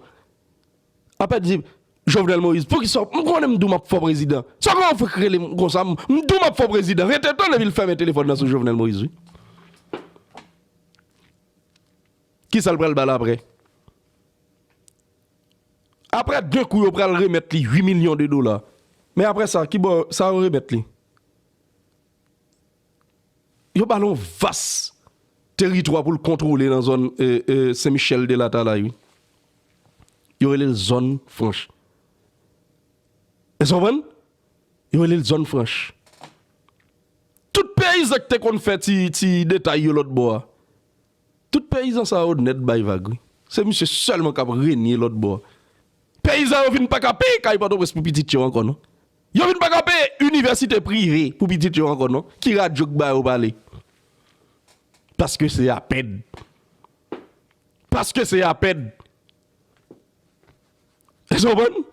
Apèd di, Jovenel Moïse, poukisa, m konnen m di w m ap fè w prezidan. Sa w fèk rele m konsa, m, m di w m ap fè w prezidan. Rete tann epi l fèmen telefòn nan sou Jovenel Moïse, wi. Kisa l pral ba l apre? Apre de kou, yo pral remèt li uit milyon de dola. Men apre sa, ki bò sa yo remèt li? Yo ba l yon vas teritwa pou l kontwole nan zòn, e, e, Sen Michèl de Latalay, wi. Yo rele l zòn franch. Èske w konprann? Yo rele l zòn franch. Tout peyizan ki te konn fè ti, ti detay yo lòt bò a, tout peyizan sa yo nèt bay vag, wi. Se misye sèlman k ap renye lòt bò a. Peyizan yo vin pa ka peye kay Pòtoprens pou pitit yo ankò, non. Yo vin pa ka peye inivèsite prive pou pitit yo ankò, non. Ki radyo k ba yo pale? Paske se Apèd. Paske se Apèd. Èske w konprann?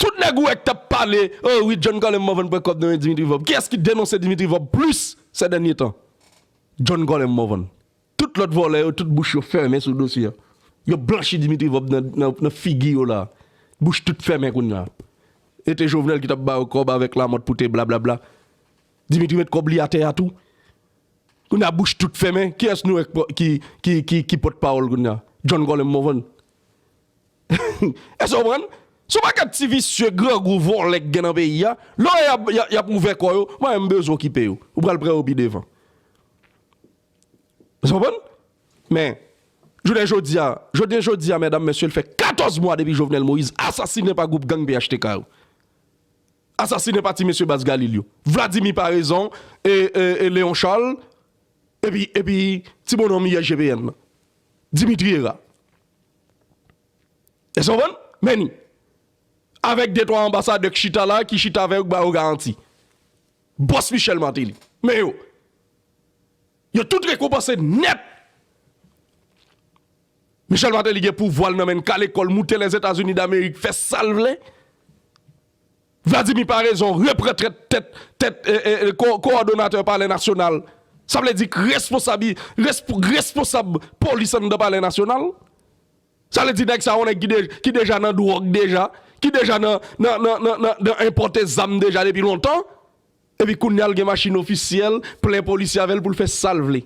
Tout nèg ou wè k t ap pale, oh wi, John Colem Morvan pran kòb nan men Dimitri Vorbe. Kiyès ki denonse Dimitri Vorbe plis sè dènye tan? John Colem Morvan. Tout lòt vòlè yo, tout bouch yo fèmen sou dosye a. Yo blanchi Dimitri Vorbe nan, nan, nan figi yo la. Bouch tout fèmen kounye a. E te Jovenel ki t ap ba yo kòb avèk Lamothe pou te blablabla. Dimitri met kòb li atè a tou. Kounye a bouch tout fèmen. Kiyès nou wè ki, ki, ki, ki pòtpawòl kounye a? John Colem Morvan. Èske w konprann? Se yon pakèt ti visye, grangou, vòlè k gen nan peyi a. Lè y ap, y ap, y ap ouvè kò yo, mwen menm m bezwen okipe yo. Ou pral pran yo pi devan. Èske w konprann? Men, jounen jodi a, jounen jodi a, medam, mesye, l fè katòz mwa depi Jovenel Moïse asasinen pa gwoup gang P H T K yo. Asasinen pa ti mesye baz Galil yo. Vladimir Paraison, e, e, e Léon Charles, epi, epi ti bonnonm I S G P N nan. Dimitri Hérard. Èske w konprann? Men ni. Avèk de twa anbasadè k chita la, ki chita avè yo, k ba yo garanti. Bòs Michel Martelly. Men yo. Yo tout rekonpanse nèt. Michel Martelly gen pouvwa l nan men l, ka lekòl, moute Lèzetazini Damerik, fè sa l vle. Vladimir Paraison repran tèt, tèt, tèt, e, e, e, ko-, kowòdonatè Palè Nasyonal. Sa vle di k responsabi-, resp-, responsab polis anndan Palè Nasyonal. Sa vle di nèg sa yon nèg ki de-, ki deja nan dwòg deja, ki deja nan, nan, nan, nan, nan, nan enpòte zam deja depi lontan. Epi kounye a l gen machin ofisyèl, plen polisye avè l pou l fè sa l vle.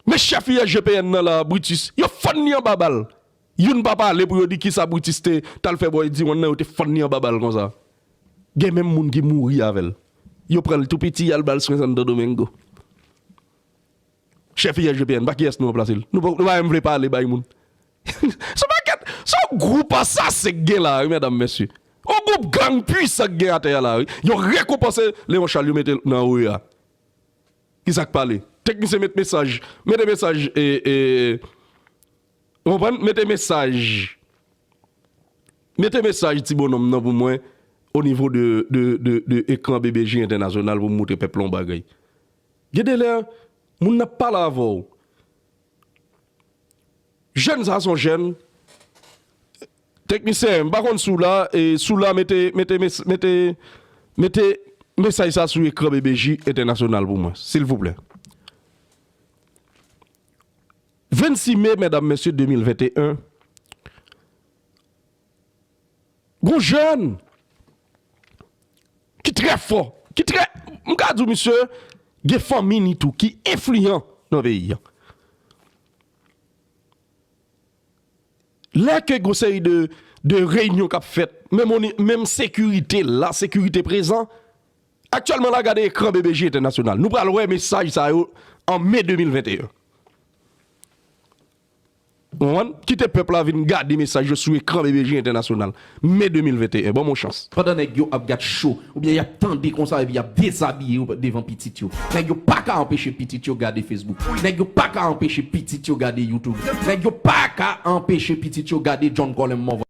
Men chèf I S G P N nan la, Brutus, yo fann li anba bal. Youn pa pale pou yo di kisa Brutus te, t al fè bò Eddy One nan, yo te fann li anba bal konsa. Gen menm moun ki mouri avè l. Yo pran l tou piti, y al ba l swen Santo Domingo. Chèf I S G P N, pa kiyès nou ranplase l. Nou pa, nou pa menm vle pale bay moun. Se yon pakèt, se yon gwoup asasen k gen la, wi, medam, mesye. Yon gwoup gang pwisan k gen atè a la, wi. Yo rekonpanse Léon Charles, yo mete l nan O E A. Kisa k pale? Teknisyen, met mesaj, mete mesaj, e, e, ou konprann? Mete mesaj, mete mesaj ti bonnonm nan pou mwen, o nivo de, de, de, de ekran B B J entènasyonal pou m moutre pèp la yon bagay. Gen de lè, moun nan ap pale avè w. Jèn sa se yon jèn. Teknisyen, m pa konn si w la, e si w la, mete, mete, mes-, mete, mete mesaj sa sou ekran B B J entènasyonal pou mwen, silvouplè. Vennsis me, medam, mesye, de mil venteyen, gon jèn ki trè fò, ki trè, m ka di w, misye gen fanmi ni tou, ki enfliyan nan peyi a. Lè ke gon seri de, de reyinyon k ap fèt, menm oni-, menm sekirite la, sekirite prezan, aktyèlman la, gade ekran B B J entènasyonal. Nou pral wè mesaj sa yo an me de mil venteyen. Ou konprann? Kite pèp la vin gade mesaj yo sou ekran B B J entènasyonal. Me de mil venteyen. Ban m yon chans. Pandan nèg yo ap gad cho, oubyen y ap tande konsa epi y ap dezabiye yo devan pitit yo. Nèg yo pa ka anpeche pitit yo gade Facebook. Nèg yo pa ka anpeche pitit yo gade YouTube. Nèg yo pa ka anpeche pitit yo gade John Colem Morvan.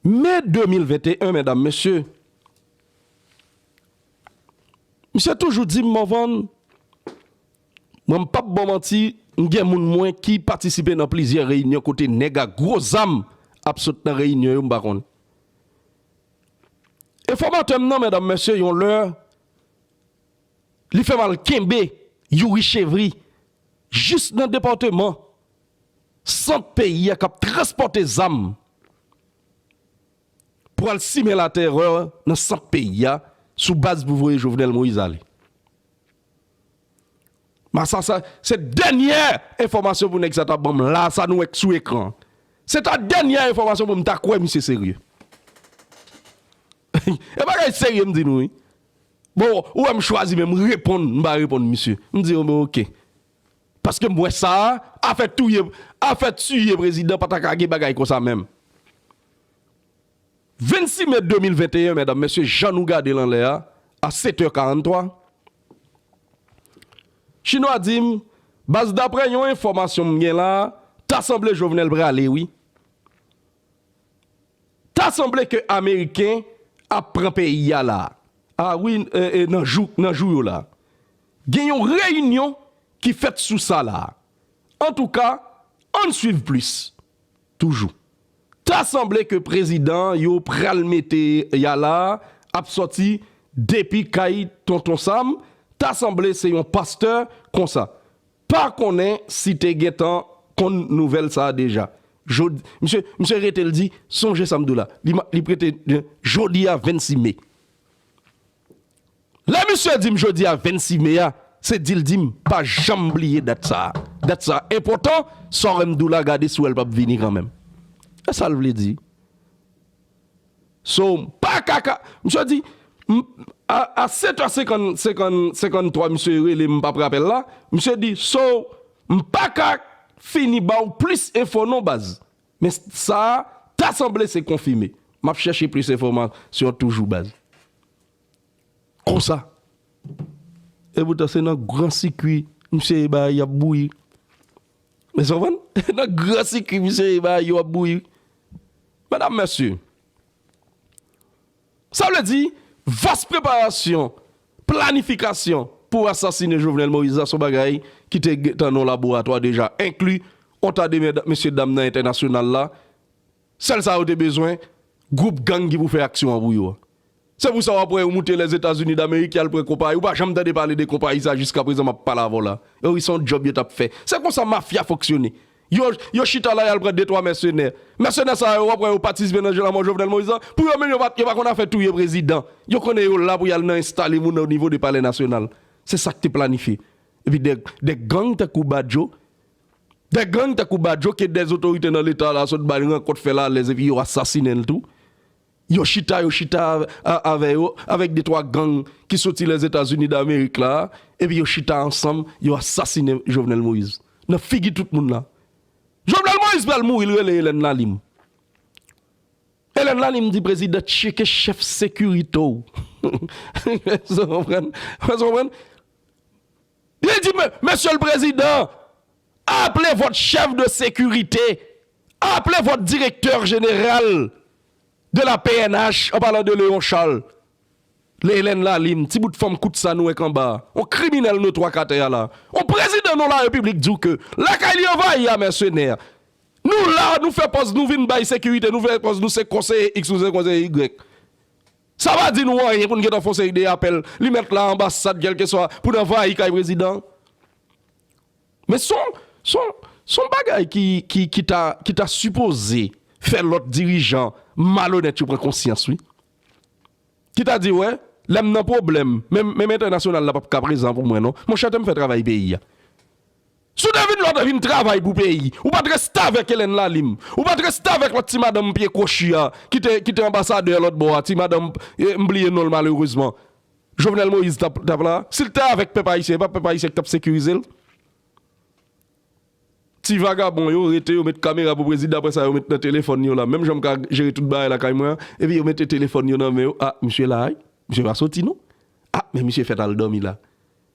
Me de mil venteyen, medam, mesye, Misye toujou di m, Morvan, mwen m p ap ba w manti, m gen moun mwen ki patisipe nan plizyè reyinyon kote nèg a gwo zam ap sot nan reyinyon yo, m pa konn. Enfòmatè m nan, medam, mesye, yon lè, li fè m al kenbe Youri Chevry jis nan depatman sant peyi a k ap transpòte zam pou al simen laterè nan sant peyi a sou baz pou voye Jovenel Moïse ale. Mas sa, sa, se dènyè enfòmasyon pou nèg sa ta ban m la, sa nou wè k sou ekran. Se ta dènyè enfòmasyon pou m ta kwè misye serye. E bagay serye m di nou, wi. Bon, ou wè m chwazi menm reponn, m pa reponn misye. M di, "Oh, men oke." Paske m wè sa a, afè touye, afè tiye prezidan pa ta ka gen bagay konsa menm. Vennsis me de mil venteyen, medam, mesye, jan nou gade l anlè a, a sèt è karanntrwa, Chinwa di m, baz, daprè yon enfòmasyon m gen la, ta sanble Jovenel prale, wi. Ta sanble ke Ameriken ap pran peyi a la. A wi, e, e, nan jou, nan jou yo la. Gen yon reyinyon ki fèt sou sa la. Antouka, ann swiv plis. Toujou. Ta sanble ke prezidan yo pral mete a la ap sòti depi kay Tonton Sam, ta sanble se yon pastè konsa. Pa konnen si te gentan konn nouvèl sa a deja. Jodi, misye, misye rete l di, sonje sa m di w la. Li, ma- li prete, jodi a vennsis me. Lè misye di m jodi a vennsis me a, se di l di m pa janm bliye dat sa a. Dat sa a enpòtan, sa w wè m di w la, gade si w wè l p ap vini kanmenm. E sa l vle di. So, m pa ka, ka, misye di, m, a, a sèt è senkant, senkant, senkanntwa, misye rele m, m p ap rapèl la. Misye di, so, m pa ka fini ba w plis enfo non, baz. Men sa a, ta sanble se konfime. M ap chèche plis enfòmasyon toujou, baz. Konsa. E poutan se nan gran sikui misye ye bagay y ap bouyi. Mesye konprann? Nan gran sikui misye ye bagay yo ap bouyi. Medam, mesye, sa vle di, vas preparasyon, planifikasyon pou asasinen Jovenel Moïse la, se yon bagay ki te gentan nan laboratwa deja, enkli yon ta de mèd-, mesye dam nan entènasyonal la. Sèl sa yo te bezwen, gwoup gang ki pou fè aksyon an pou yo a. Se pou sa w ap wè yo moute Lèzetazini Damerik, y al pran konpayi. Ou pa janm tande pale de konpayi sa jiskaprezan m ap pale avè w la. Yo, se yon djòb yo t ap fè. Se konsa mafya fonksyone. Yo, yo chita la, y al pran de twa mèsenè. Mèsenè sa yo, w ap wè yo patisipe nan lanmò Jovenel Moïse la. Pou yo menm, yo pa, yo pa konn afè touye prezidan. Yo konnen yo la pou y al nan enstale moun o nivo de Palè Nasyonal. Se sa k te planifye. Epi de, de gang tankou Badjo, de gang tankou Badjo ke de otorite nan Leta la sot bay rankont fè l alèz epi yo asasinen l tou. Yo chita, yo chita a-, a-, avè yo, avèk de twa gang ki soti Lèzetazini Damerik la, epi yo chita ansanm, yo asasinen Jovenel Moïse. Nan figi tout moun la. Jovenel Moïse pral mouri, l rele Hélène Lalim. Hélène Lalim di prezidan tcheke chèf sekirite w. Ou konprann? Ou konprann? Li di, "Me-, Monsieur le Président, appelez votre chef de sécurité, appelez votre directeur général de la P N H, en parlant de Léon Charles." Hélène Lalim, ti bout fanm kout sa nou wè k anba a. On kriminèl notwa k atè a la. On prezidan non la repiblik di w ke lakay li anvayi a mèsenè. Nou la, nou fè pòz nou vin bay sekirite, nou fè pòz nou se konseye X, nou se konseye Y. Sa pa di nou anyen pou n gentan fè yon seri de apèl. Li mèt la anbasad, kèlkeswa, pou n anvayi kay prezidan. Men se yon, se yon, se yon bagay ki, ki, ki ta, ki ta sipoze fè lòt dirijan malonèt yo pran konsyans, wi. Ki ta di, wè, lè m nan pwoblèm, menm, menm entènasyonal la p ap ka prezan pou mwen, non. Monchè, te m fè travay peyi a. Si w te vin la, w te vin travay pou peyi. Ou pa t reste avèk Hélène Lalim. Ou pa t reste avèk lòt ti madanm pye kwochi a, ki te, ki te anbasadè lòt bò a, ti madanm, eh, m bliye non l malerezman. Jovenel Moïse t ap, t ap la. Si l te avèk pèp ayisyen, e pa pèp ayisyen ki t ap sekirize l. Ti vagabon yo rete, yo met kamera pou prezidan, apre sa yo met nan telefòn yo la. Menm jan m ka jere tout bagay lakay mwen an, epi yo mete telefòn yo nan men yo. A, misye la, wi. Misye pa soti, non. A, men misye fèt al dòmi la.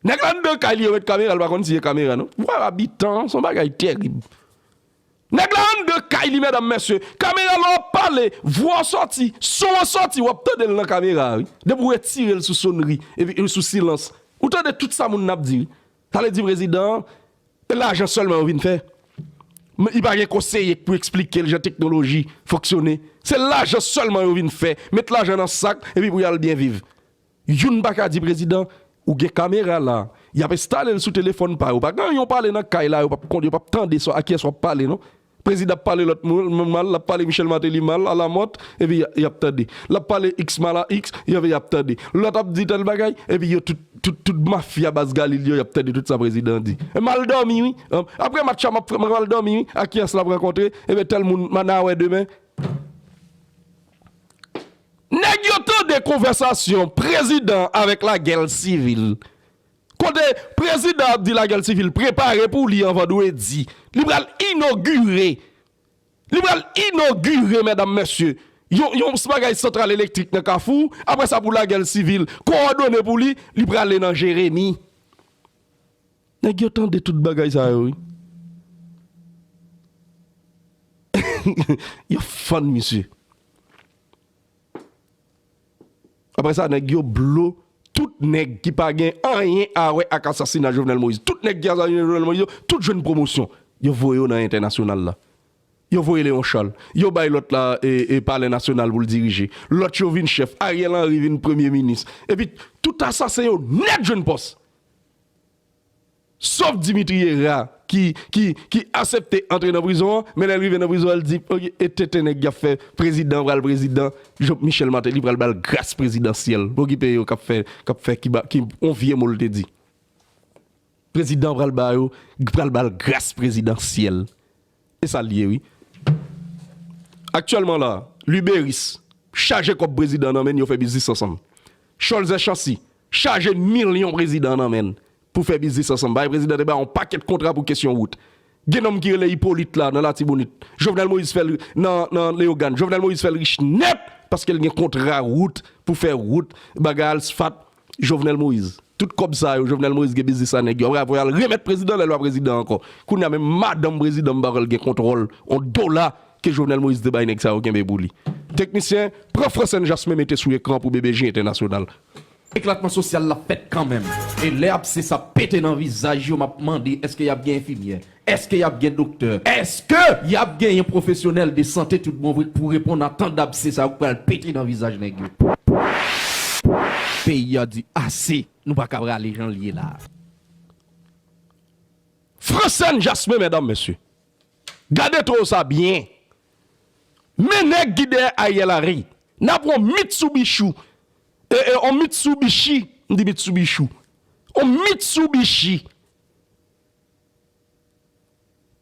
Nèg la anndan kay li, yo met kamera, li pa konn si e kamera, non. Vwala, bitan, se yon bagay tèrib. Nèg la anndan kay li, medam, mesye. Kamera la w ap pale, vwa w sòti, son an sòti, w ap tande l nan kamera, wi. Depi w retire l sou sonri, epi sou silans, ou tande tout sa moun nan ap di, wi. Sa vle di prezidan an, e lajan sèlman yo vin fè. Men li pa gen konseye k pou eksplike l jan teknoloji fonksyone. Se lajan sèlman yo vin fè. Met lajan nan sak, epi pou y al byen viv. Youn pa ka di prezidan, ou gen kamera la, y ap enstale l sou telefòn pa yo. Pa gen anyen w pale nan kay la, yo p ap konn, yo p ap tande sa, a kiyès w ap pale, non. Prezidan ap pale lòt moun mal, l ap pale Michel Martelly mal, a la mòt, epi y, y ap tande. L ap pale X mal a X, epi y ap tande. Lòt ap di tèl bagay, epi yo tout, tout, tout mafya baz Galil yo, y ap tande tout sa prezidan di. E mal dòmi, wi. Apre match la, m ap, m ap mal dòmi, wi. A kiyès l ap rankontre? Ebyen, tèl moun, m a wè demen. Nèg yo tande konvèsasyon prezidan avèk lagè sivil. Kote prezidan ap di lagè sivil prepare pou li an vandredi. Li pral inogire. Li pral inogire, medam, mesye. Yon, yon bagay santral elektrik nan Kafou. Apre sa, pou lagè sivil kowòdone pou li, li prale nan Jeremi. Nèg yo tande tout bagay sa yo, wi. Yo fann misye. Apre sa, nèg yo blo tout nèg ki pa gen anyen a wè ak asasina Jovenel Moïse. Tout nèg ki asasine Jovenel Moïse yo, tout jwenn pwomosyon. Yo voye yo nan entènasyonal la. Yo voye Léon Charles. Yo bay lòt la, e, e, Palè Nasyonal pou l dirije. Lòt yo vin chèf. Ariel Henry vin premye minis. Epi, tout asasen yo nèt jwenn pòs. Sof Dimitri Hérard ki, ki, ki aksepte antre nan prizon an, men lè l rive nan prizon an, l di, "Ok, e tenten nèg y ap fè prezidan, pral prezidan, Jean Michel Martelly pral ba l gras prezidansyèl." Okipe yo k ap fè, k ap fè ki, ba, ki, on vye mo l te di. Prezidan pral ba yo, pral ba l gras prezidansyèl. E sa l ye, wi. Aktyèlman la, Liberis chaje kòb prezidan nan men n, yo fè biznis ansanm. Cholzè Chancy chaje milyon prezidan nan men n pou fè biznis ansanm. Bagay prezidan te ba yon pakèt kontra pou kesyon wout. Gen nonm ki rele Ipolit la nan Latibonit. Jovenel Moïse fè l nan, nan Leyogàn. Jovenel Moïse fè l rich nèt paske l gen kontra wout pou fè wout, bagay asfalt. Jovenel Moïse. Tout kòb sa yo, Jovenel Moïse gen biznis a nèg yo. Apre, apre, al remèt prezidan, lè l pa prezidan ankò. Kounye a, menm madanm prezidan, m pa kwè l gen kontwòl on dola ke Jovenel Moïse te bay nèg sa yo kenbe pou li. Teknisyen, pran Francène Jasmin mete sou ekran pou B B J Entènasyonal. Eklatman sosyal la fèt kanmenm. E lè abse sa pete nan vizaj yo, m ap mande, èske y ap gen enfimyè? Èske y ap gen doktè? Èske y ap genyen pwofesyonèl de sante tout bon vre k pou reponn a tan dabse sa yo k pral pete nan vizaj nèg yo? Peyi a di ase, nou pa ka prale jan l ye la. Francène Jasmin, medam, mesye. Gade toro sa byen. Men nèg ki dèyè Ariel Henry. N ap wè on Mitsubishi. E, e, on Mitsubishi. M di Mitsubishi. On Mitsubishi.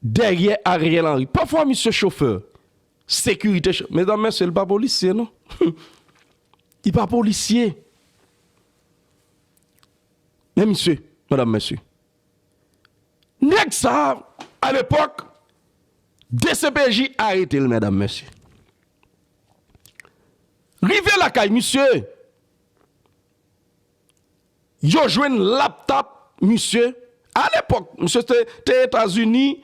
Dèyè Ariel Henry. Pafwa, misye chofè. Sekirite. Cho-, medam, mesye, li pa polisye, non. Li pa polisye. Men misye, medam, mesye. Nèg sa a, alepòk, D C P J arete l, medam, mesye. Rive lakay misye, yo jwenn laptop misye. Alepòk, misye te, te Etazini,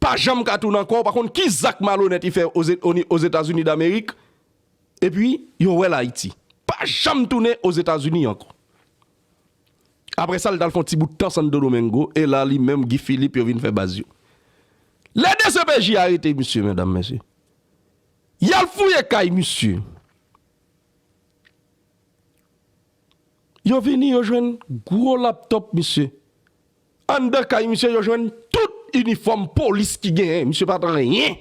pa janm ka tounen ankò. Pa konn ki zak malonèt li fè Oze-, Oni-, Ozetazini Damerik. Epi, yo wè l Ayiti. Pa janm tounen Ozetazini ankò. Apre sa, l t al fè yon ti bout tan Santo Domingo, e la, li menm, Guy Philippe, yo vin fè baz yo. Lè D C P J arete misye, medam, mesye. Y al fouye kay misye. Yo vini, yo jwenn gwo laptop misye. Anndan kay misye, yo jwenn tout inifòm polis ki genyen. Misye pa t anyen.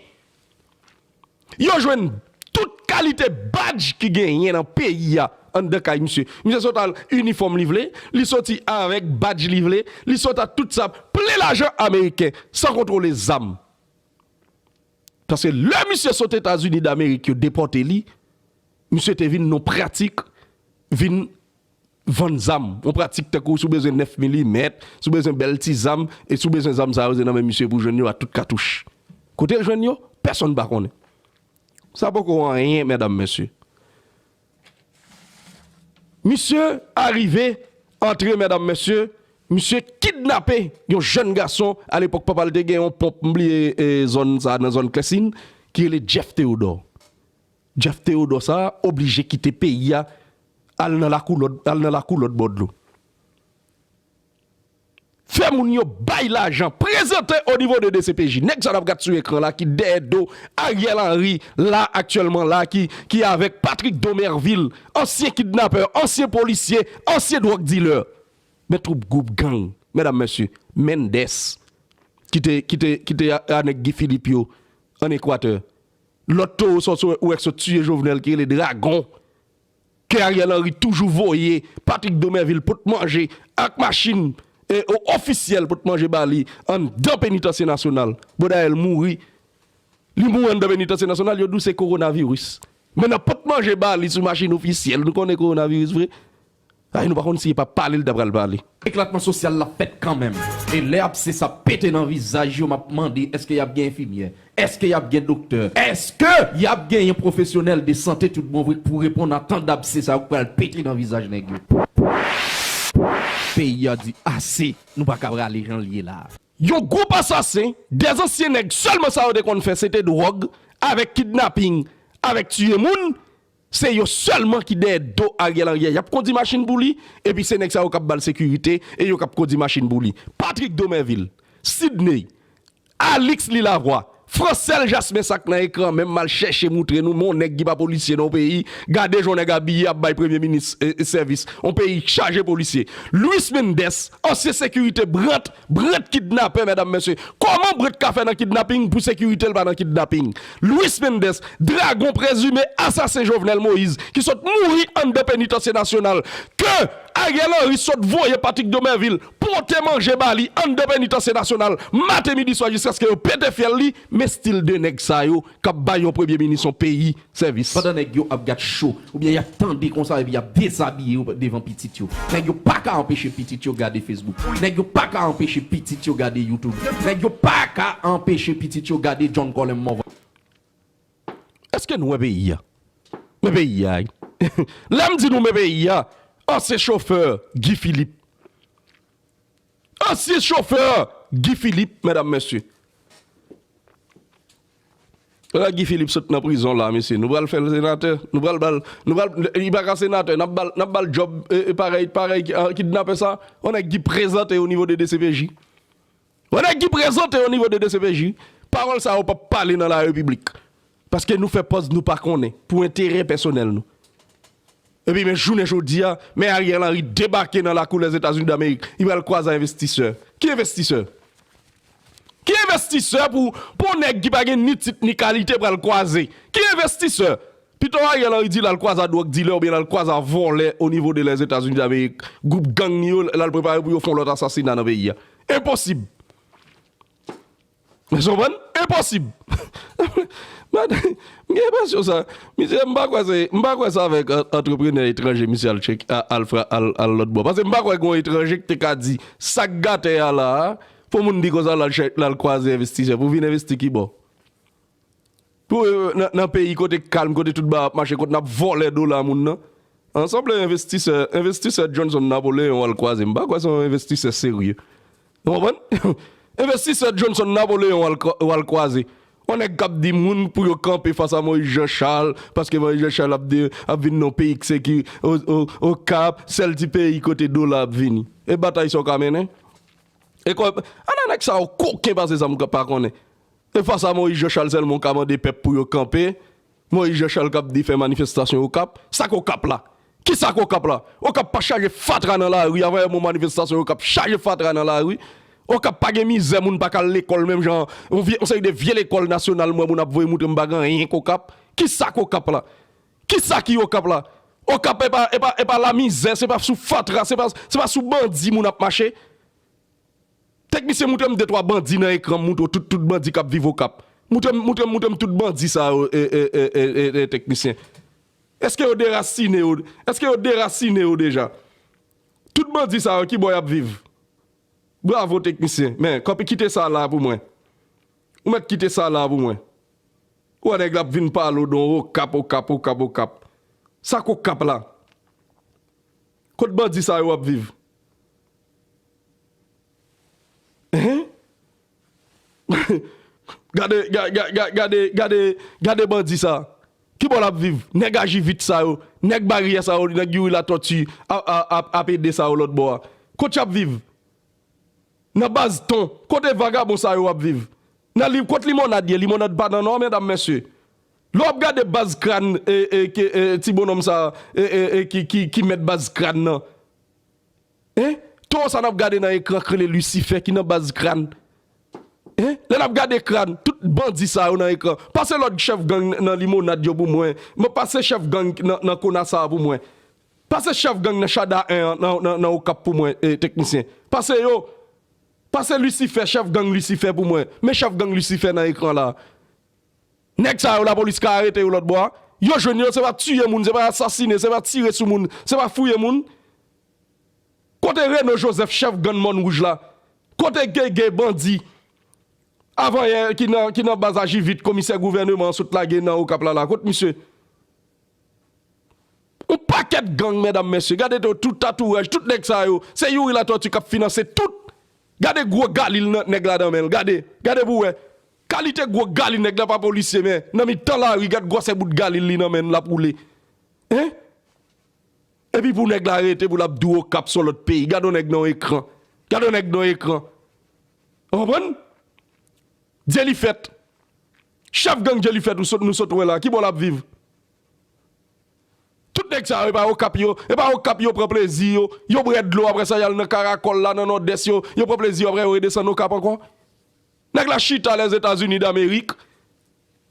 Yo jwenn tout kalite badj ki genyen nan peyi a anndan kay misye. Misye sot al inifòm li vle, li soti avèk badj li vle, li sot ak tout sa, plen lajan ameriken, san kontwole zam. Paske lè misye sot Etazini Damerik, yo depòte li, misye te vin nan pratik, vin vann zam. Yon pratik tankou si w bezwen nèf milimèt, si w bezwen bèl ti zam, e si w bezwen zam sa yo, se nan men misye pou jwenn yo a tout katouch. Kote l jwenn yo? Pèsonn pa konnen. Sa poko anyen, medam, mesye. Misye arive, antre, medam, mesye, Misye kidnape yon jèn gason, alepòk papa l te gen yon ponp, m bliye, e, zòn sa, nan zòn Klèsin, ki rele Jeff Theodore. Jeff Theodore sa oblije kite peyi a, al nan lakou lòt, al nan lakou lòt bò dlo. Fè moun yo bay lajan, prezante o nivo de D C P J. Nèg sa n ap gad sou ekran la ki dèyè do Ariel Henry la aktyèlman la, ki, ki avèk Patrick Domerville, ansyen kidnapè, ansyen polisye, ansyen drug dealer. Men twoup gwoup gang, medam, mesye, Mendes, ki te, ki te, ki te a, a nèg Guy Philippe yo ann Ekwatè. Lòt towo sa ou wè k sot tiye Jovenel ki rele Dragon, ke Ariel Henry toujou voye Patrick Domerville pot manje ak machin, e, o-, ofisyèl pot manje ba li anndan penitansye nasyonal. Bon, dayè l mouri. Li mouri anndan penitansye nasyonal, yo di w se kowonaviris. Men nan pot manje ba li sou machin ofisyèl, nou konnen kowonaviris vre. Ay, nou pa konn si e pa pale l ta pral pale. Eklatman sosyal la fèt kanmenm. E lè abse sa pete nan vizaj yo, m ap mande, èske y ap gen enfimyè? Èske y ap gen doktè? Èske y ap genyen pwofesyonèl de sante tout bon vre k pou reponn a tan d abse sa yo k pral pete nan vizaj nèg yo? Peyi a di ase, nou pa ka prale jan l ye la. Yon gwoup asasen, dèzansyen nèg sèlman sa yo te konn fè, se te dwòg, avèk kidnaping, avèk tiye moun, se yo sèlman ki dèyè do Ariel Henry a. Y ap kondi machin pou li, epi se nèg sa yo k ap ba l sekirite, e yo k ap kondi machin pou li. Patrick Domerville, Sidney, Alix Lilavois, Francel Jasmin sa k nan ekran menm m al chèche moutre nou, men yon nèg ki pa polisye nan yon peyi, gade jan yon nèg abiye ap bay premye minis, e, e, sèvis, yon peyi chaje polisye. Luis Mendes, ansyen sekirite Brant, Brant kidnapè, medam, mesye. Kòman Brant ka fè nan kidnaping pou sekirite l pa nan kidnaping? Luis Mendes, dragon prezime asasen Jovenel Moïse, ki sot mouri anndan penitansye nasyonal, ke Ariel Henry sot voye Patrick Domerville pote manje ba li anndan penitansye nasyonal, maten, midi, swa, jiskaske yo pete fyèl li, men stil de nèg sa yo k ap bay yon premye minis yon peyi sèvis. Pandan nèg yo ap gad cho, oubyen y ap tande konsa epi y ap dezabiye yo devan pitit yo. Nèg yo pa ka anpeche pitit yo gade Facebook. Nèg yo pa ka anpeche pitit yo gade YouTube. Nèg yo pa ka anpeche pitit yo gade John Colem Morvan. Èske nou wè peyi a? Men peyi a, wi. Lè m di nou men peyi a, ansyen chofè Guy Philippe. Ansyen chofè Guy Philippe, medam, mesye. Lè Guy Philippe sot nan prizon la, mesye, nou pral fè l senatè. Nou pral ba l, nou pral, li pa ka senatè, n ap ba l, n ap ba l djòb, e, e, parèy, parèy, e, kidnapè sa. Yon nèg ki prezante o nivo de D C P J. Yon nèg ki prezante o nivo de D C P J. Pawòl sa yo p ap pale nan larepiblik. Paske nou fè pòz nou pa konnen, pou enterè pèsonèl nou. Epi men jounen jodi a, men Ariel Henry debake nan lakou Lèzetazini Damerik, li pral kwaze a envestisè. Ki envestisè? Ki envestisè pou, pou yon nèg ki pa gen ni tit ni kalite pral kwaze? Ki envestisè? Pito Ariel Henry di l al kwaze a dwòg dilè oubyen l al kwaze a vòlè o nivo de Lèzetazini Damerik. Gwoup gang li yo, l al prepare pou yo fè yon lòt asasina nan peyi a. Enposib. Ou konprann? Enposib. M gen enpresyon sa. Misye, m pa kwè se, m pa kwè se avèk an-, antreprenè etranje misye al tcheke, a-, al fra-, al, al lòt bò. Paske m pa kwè gen yon etranje ki te ka di sa k gate a la a, pou moun di konsa l al chè-, l al kwaze envestisè pou vin envesti ki bò. Pou, e, nan, nan peyi kote k kalm, kote tout bagay ap mache, kote n ap vòlè dola moun nan. An, sanble envestisè, envestisè Johnson Napoleon w al kwaze. M pa kwè se yon envestisè serye. Ou konprann? Envestisè Johnson Napoleon w al kwa-, w al kwaze. Yon nèg k ap di moun pou yo kanpe fas a Moïse Jean Charles, paske Moïse Jean Charles ap de, ap vin nan peyi k se ki o, o, Okap, sèl ti peyi kote dola ap vini. E batay sa w ka mennen? E kò, ann a nèg sa yo koken pase sa m pa konnen. E fas a Moïse Jean Charles sèlman w ka mande pèp pou yo kanpe. Moïse Jean Charles k ap di fè manifestasyon Okap. Sa k Okap la? Kisa k Okap la? Okap pa chaje fatra nan lari. Avan yè bon manifestasyon Okap chaje fatra nan lari. Okap pa gen mizè, moun pa ka al lekòl menm jan yon vye, yon seri de vye lekòl nasyonal m wè moun ap voye moutre m pa gen anyen k Okap. Kisa k Okap la? Kisa ki Okap la? Okap e pa, e pa, e pa lamizè, se pa sou fatra, se pa, se pa sou bandi moun ap mache. Teknisyen, moutre m de twa bandi nan ekran, m moutre w tout, tout bandi k ap viv Okap. Moutre m, moutre m, moutre m tout bandi sa yo, e, e, teknisyen. Èske yo derasine yo? Èske yo derasine yo deja? Tout bandi sa yo, ki bò y ap viv? Bravo, teknisyen. Men, kanpe, kite sa la pou mwen. Ou mèt kite sa la pou mwen. Ou wè nèg la ap vin pale w don Okap, Okap, Okap, Okap. Sa k Okap la? Kot bandi sa yo ap viv? Gade, ga- ga- ga- gade, gade, gade bandi sa. Ki bò l ap viv? Nèg aji vit sa yo, nèg baryè sa yo, nèg Youri Latortue ap, ap, ap, ap ede sa yo lòt bò a. Kot y ap viv? Nan baz ton. Kote vagabon sa yo ap viv? Nan li, kot limonad ye? Limonad pa nan nò, medam, mesye. Lè w ap gade baz kràn, e, e, ke, e, ti bonòm sa, e, e, e, ki, ki, ki mèt baz kràn nan. Hein? Towo sa n ap gade nan ekran k rele Lisifè ki nan baz kràn. Hein? Lè n ap gade kràn, tout bandi sa yo nan ekran. Pase lòt chèf gang nan limonad yo pou mwen. Mwen pase chèf gang nan, nan kona sa a pou mwen. Pase chèf gang nan Chada en an, nan, nan, nan Okap pou mwen, e, teknisyen. Pase yo. Pase Lisifè, chèf gang Lisifè pou mwen. Men chèf gang Lisifè nan ekran la. Nèg sa yo lapolis ka arete yo lòt bò a. Yo jwenn yo, se pa tiye moun, se pa asasine, se pa tire sou moun, se pa fouye moun. Kote Reno Joseph, chèf gang Mòn Wouj la? Kote Gege bandi? Avanyè ki nan, ki nan baz Ajivit, komisè gouvèneman an sot lage nan Okap la la. Kot misye? Yon pakèt gang, medam, mesye. Gade to, tout tatouaj, tout nèg sa yo. Se Youri Latortue k ap finanse tout. Gade gwo gali l nan nèg la nan men l. Gade, gade pou w wè. Kalite gwo gali nèg la pa polisye, men nan mitan lari, gad gwosè bout gali li nan men l l ap woule. Hein? Epi pou nèg la rete pou l ap di w Okap se yon lòt peyi. Gade yon nèg nan yon ekran. Gade yon nèg nan yon ekran. Ou konprann? Dyelifèt. Chèf gang Dyelifèt, ou sot, nou sot wè la. Ki bò l ap viv? Tout nèg sa yo, e pa Okap yo, e pa Okap yo pran plezi yo, yo bwè dlo, apre sa y al nan Karakòl la, nan Nòdès yo, yo pran plezi yo, apre yo redesann Okap ankò. Nèg la chita Lèzetazini Damerik,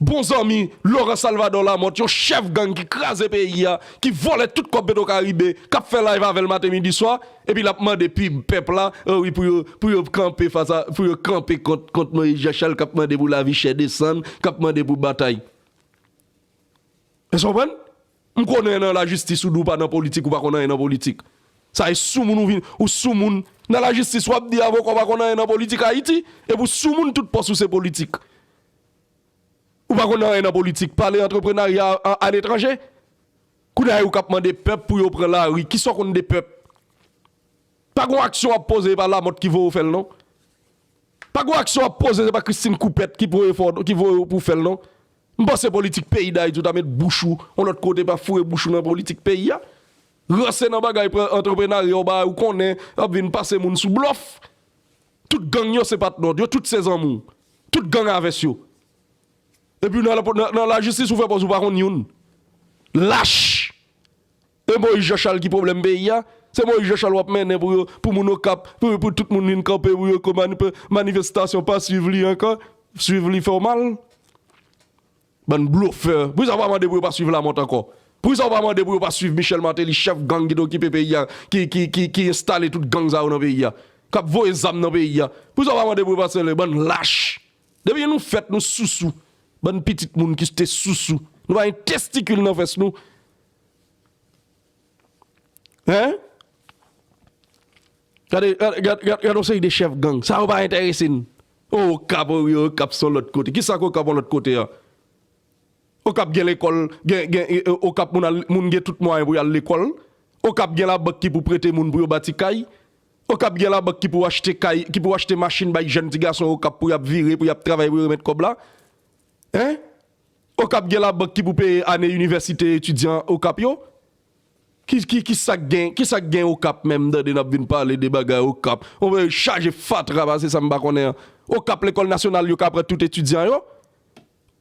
bon zanmi Laurent Salvador Lamothe, yon chèf gang ki kraze peyi a, ki vòlè tout kòb Petwokaribe, k ap fè live avè l maten, midi, swa, epi l ap mande pib pèp la, e wi, pou yo, pou yo kanpe fas a, pou yo kanpe kont, kont Moyiz Jachal k ap mande pou lavi chè desann, k ap mande pou batay. Èske w konprann? M konnen nan lajistis ou di w pa nan politik, ou pa konn anyen nan politik. Sa e soumoun ou vin, ou soumoun. Nan lajistis w ap di avoka w pa konn anyen nan politik Ayiti, epi w soumoun tout pòs ou se politik. Ou pa konn anyen nan politik, pale antreprenarya a, aletranje. Kounye a ou k ap mande pèp pou yo pran lari, kisa w konn de pèp? Pa gon aksyon w ap poze, e pa Lamòt ki voye w fè l non. Pa gon aksyon w ap poze, se pa Christine Coupet ki voye fè w, ki voye w pou w fè l non. M panse politik peyi Dayiti, ou ta met bouch ou yon lòt kote, pa foure bouch ou nan politik peyi a. Ranse nan bagay pre- antreprenarya, yon bagay ou konnen, ap vin pase moun sou blòf. Tout gang yo se patnè w, yo tout se zanmi w. Tout gang avès yo. Epi nan, nan, nan lajistis ou fè pòz ou pa konn youn. Lach! E Moyiz Jachal ki pwoblèm peyi a? Se Moyiz Jachal w ap mennen pou yo, pou moun Okap, pou, pou tout moun vin kanpe, pou yo ko- manifestasyon, pa swiv li ankò, swiv li fè w mal. Bann blofè. Poukisa w pa mande pou yo pa swiv Lamòt ankò? Poukisa w pa mande pou yo pa swiv Michel Martelly, chèf gang ki te okipe peyi a, ki, ki, ki, ki enstale tout gang sa yo nan peyi a, k ap voye zam nan peyi a? Poukisa w pa mande pou yo pa swiv li? Bann lach. Depi nou fèt, nou sousou. Bann pitit moun ki te sousou. Nou pa gen testikil nan fès nou. Hein? Gade, gade, gade, gade, gade yon seri de chèf gang. Sa yo pa enterese n. O, Okap, o, wi, Okap se yon lòt kote. Kisa k Okap yon lòt kote a? Okap gen lekòl, gen, gen, e, e, Okap moun al, moun gen tout mwayen pou y al lekòl. Okap gen labank ki pou prete moun pou yo bati kay. Okap gen labank ki pou achte kay, ki pou achte machin bay jèn ti gason Okap pou y ap vire, pou y ap travay, pou yo remèt kòb la. Hein? Okap gen labank ki pou peye ane inivèsite etidyan Okap yo? Ki, ki, ki sa k gen, ki sa k gen Okap menm, tande n ap vin pale de bagay Okap? On bagay chaje fatra pase sa m pa konnen an. Okap lekòl nasyonal yo ka pran tout etidyan yo?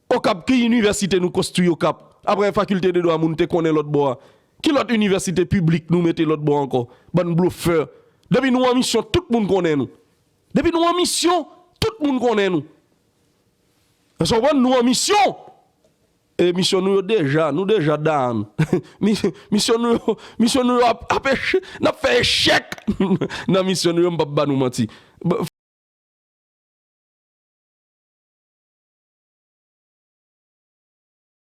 Okap ki inivèsite nou konstwi Okap? Apre fakilte de dwa moun te konnen lòt bò a. Ki lòt inivèsite piblik nou mete lòt bò ankò? Bann blofè. Depi nou an misyon, tout moun konnen nou. Depi nou an misyon, tout moun konnen nou. Èske w konprann? Nou an misyon. E misyon nou yo deja, nou deja down. Mi- misyon nou yo, misyon nou yo ap, ap ech- n ap fè echèk nan misyon nou yo, m p ap ba nou manti.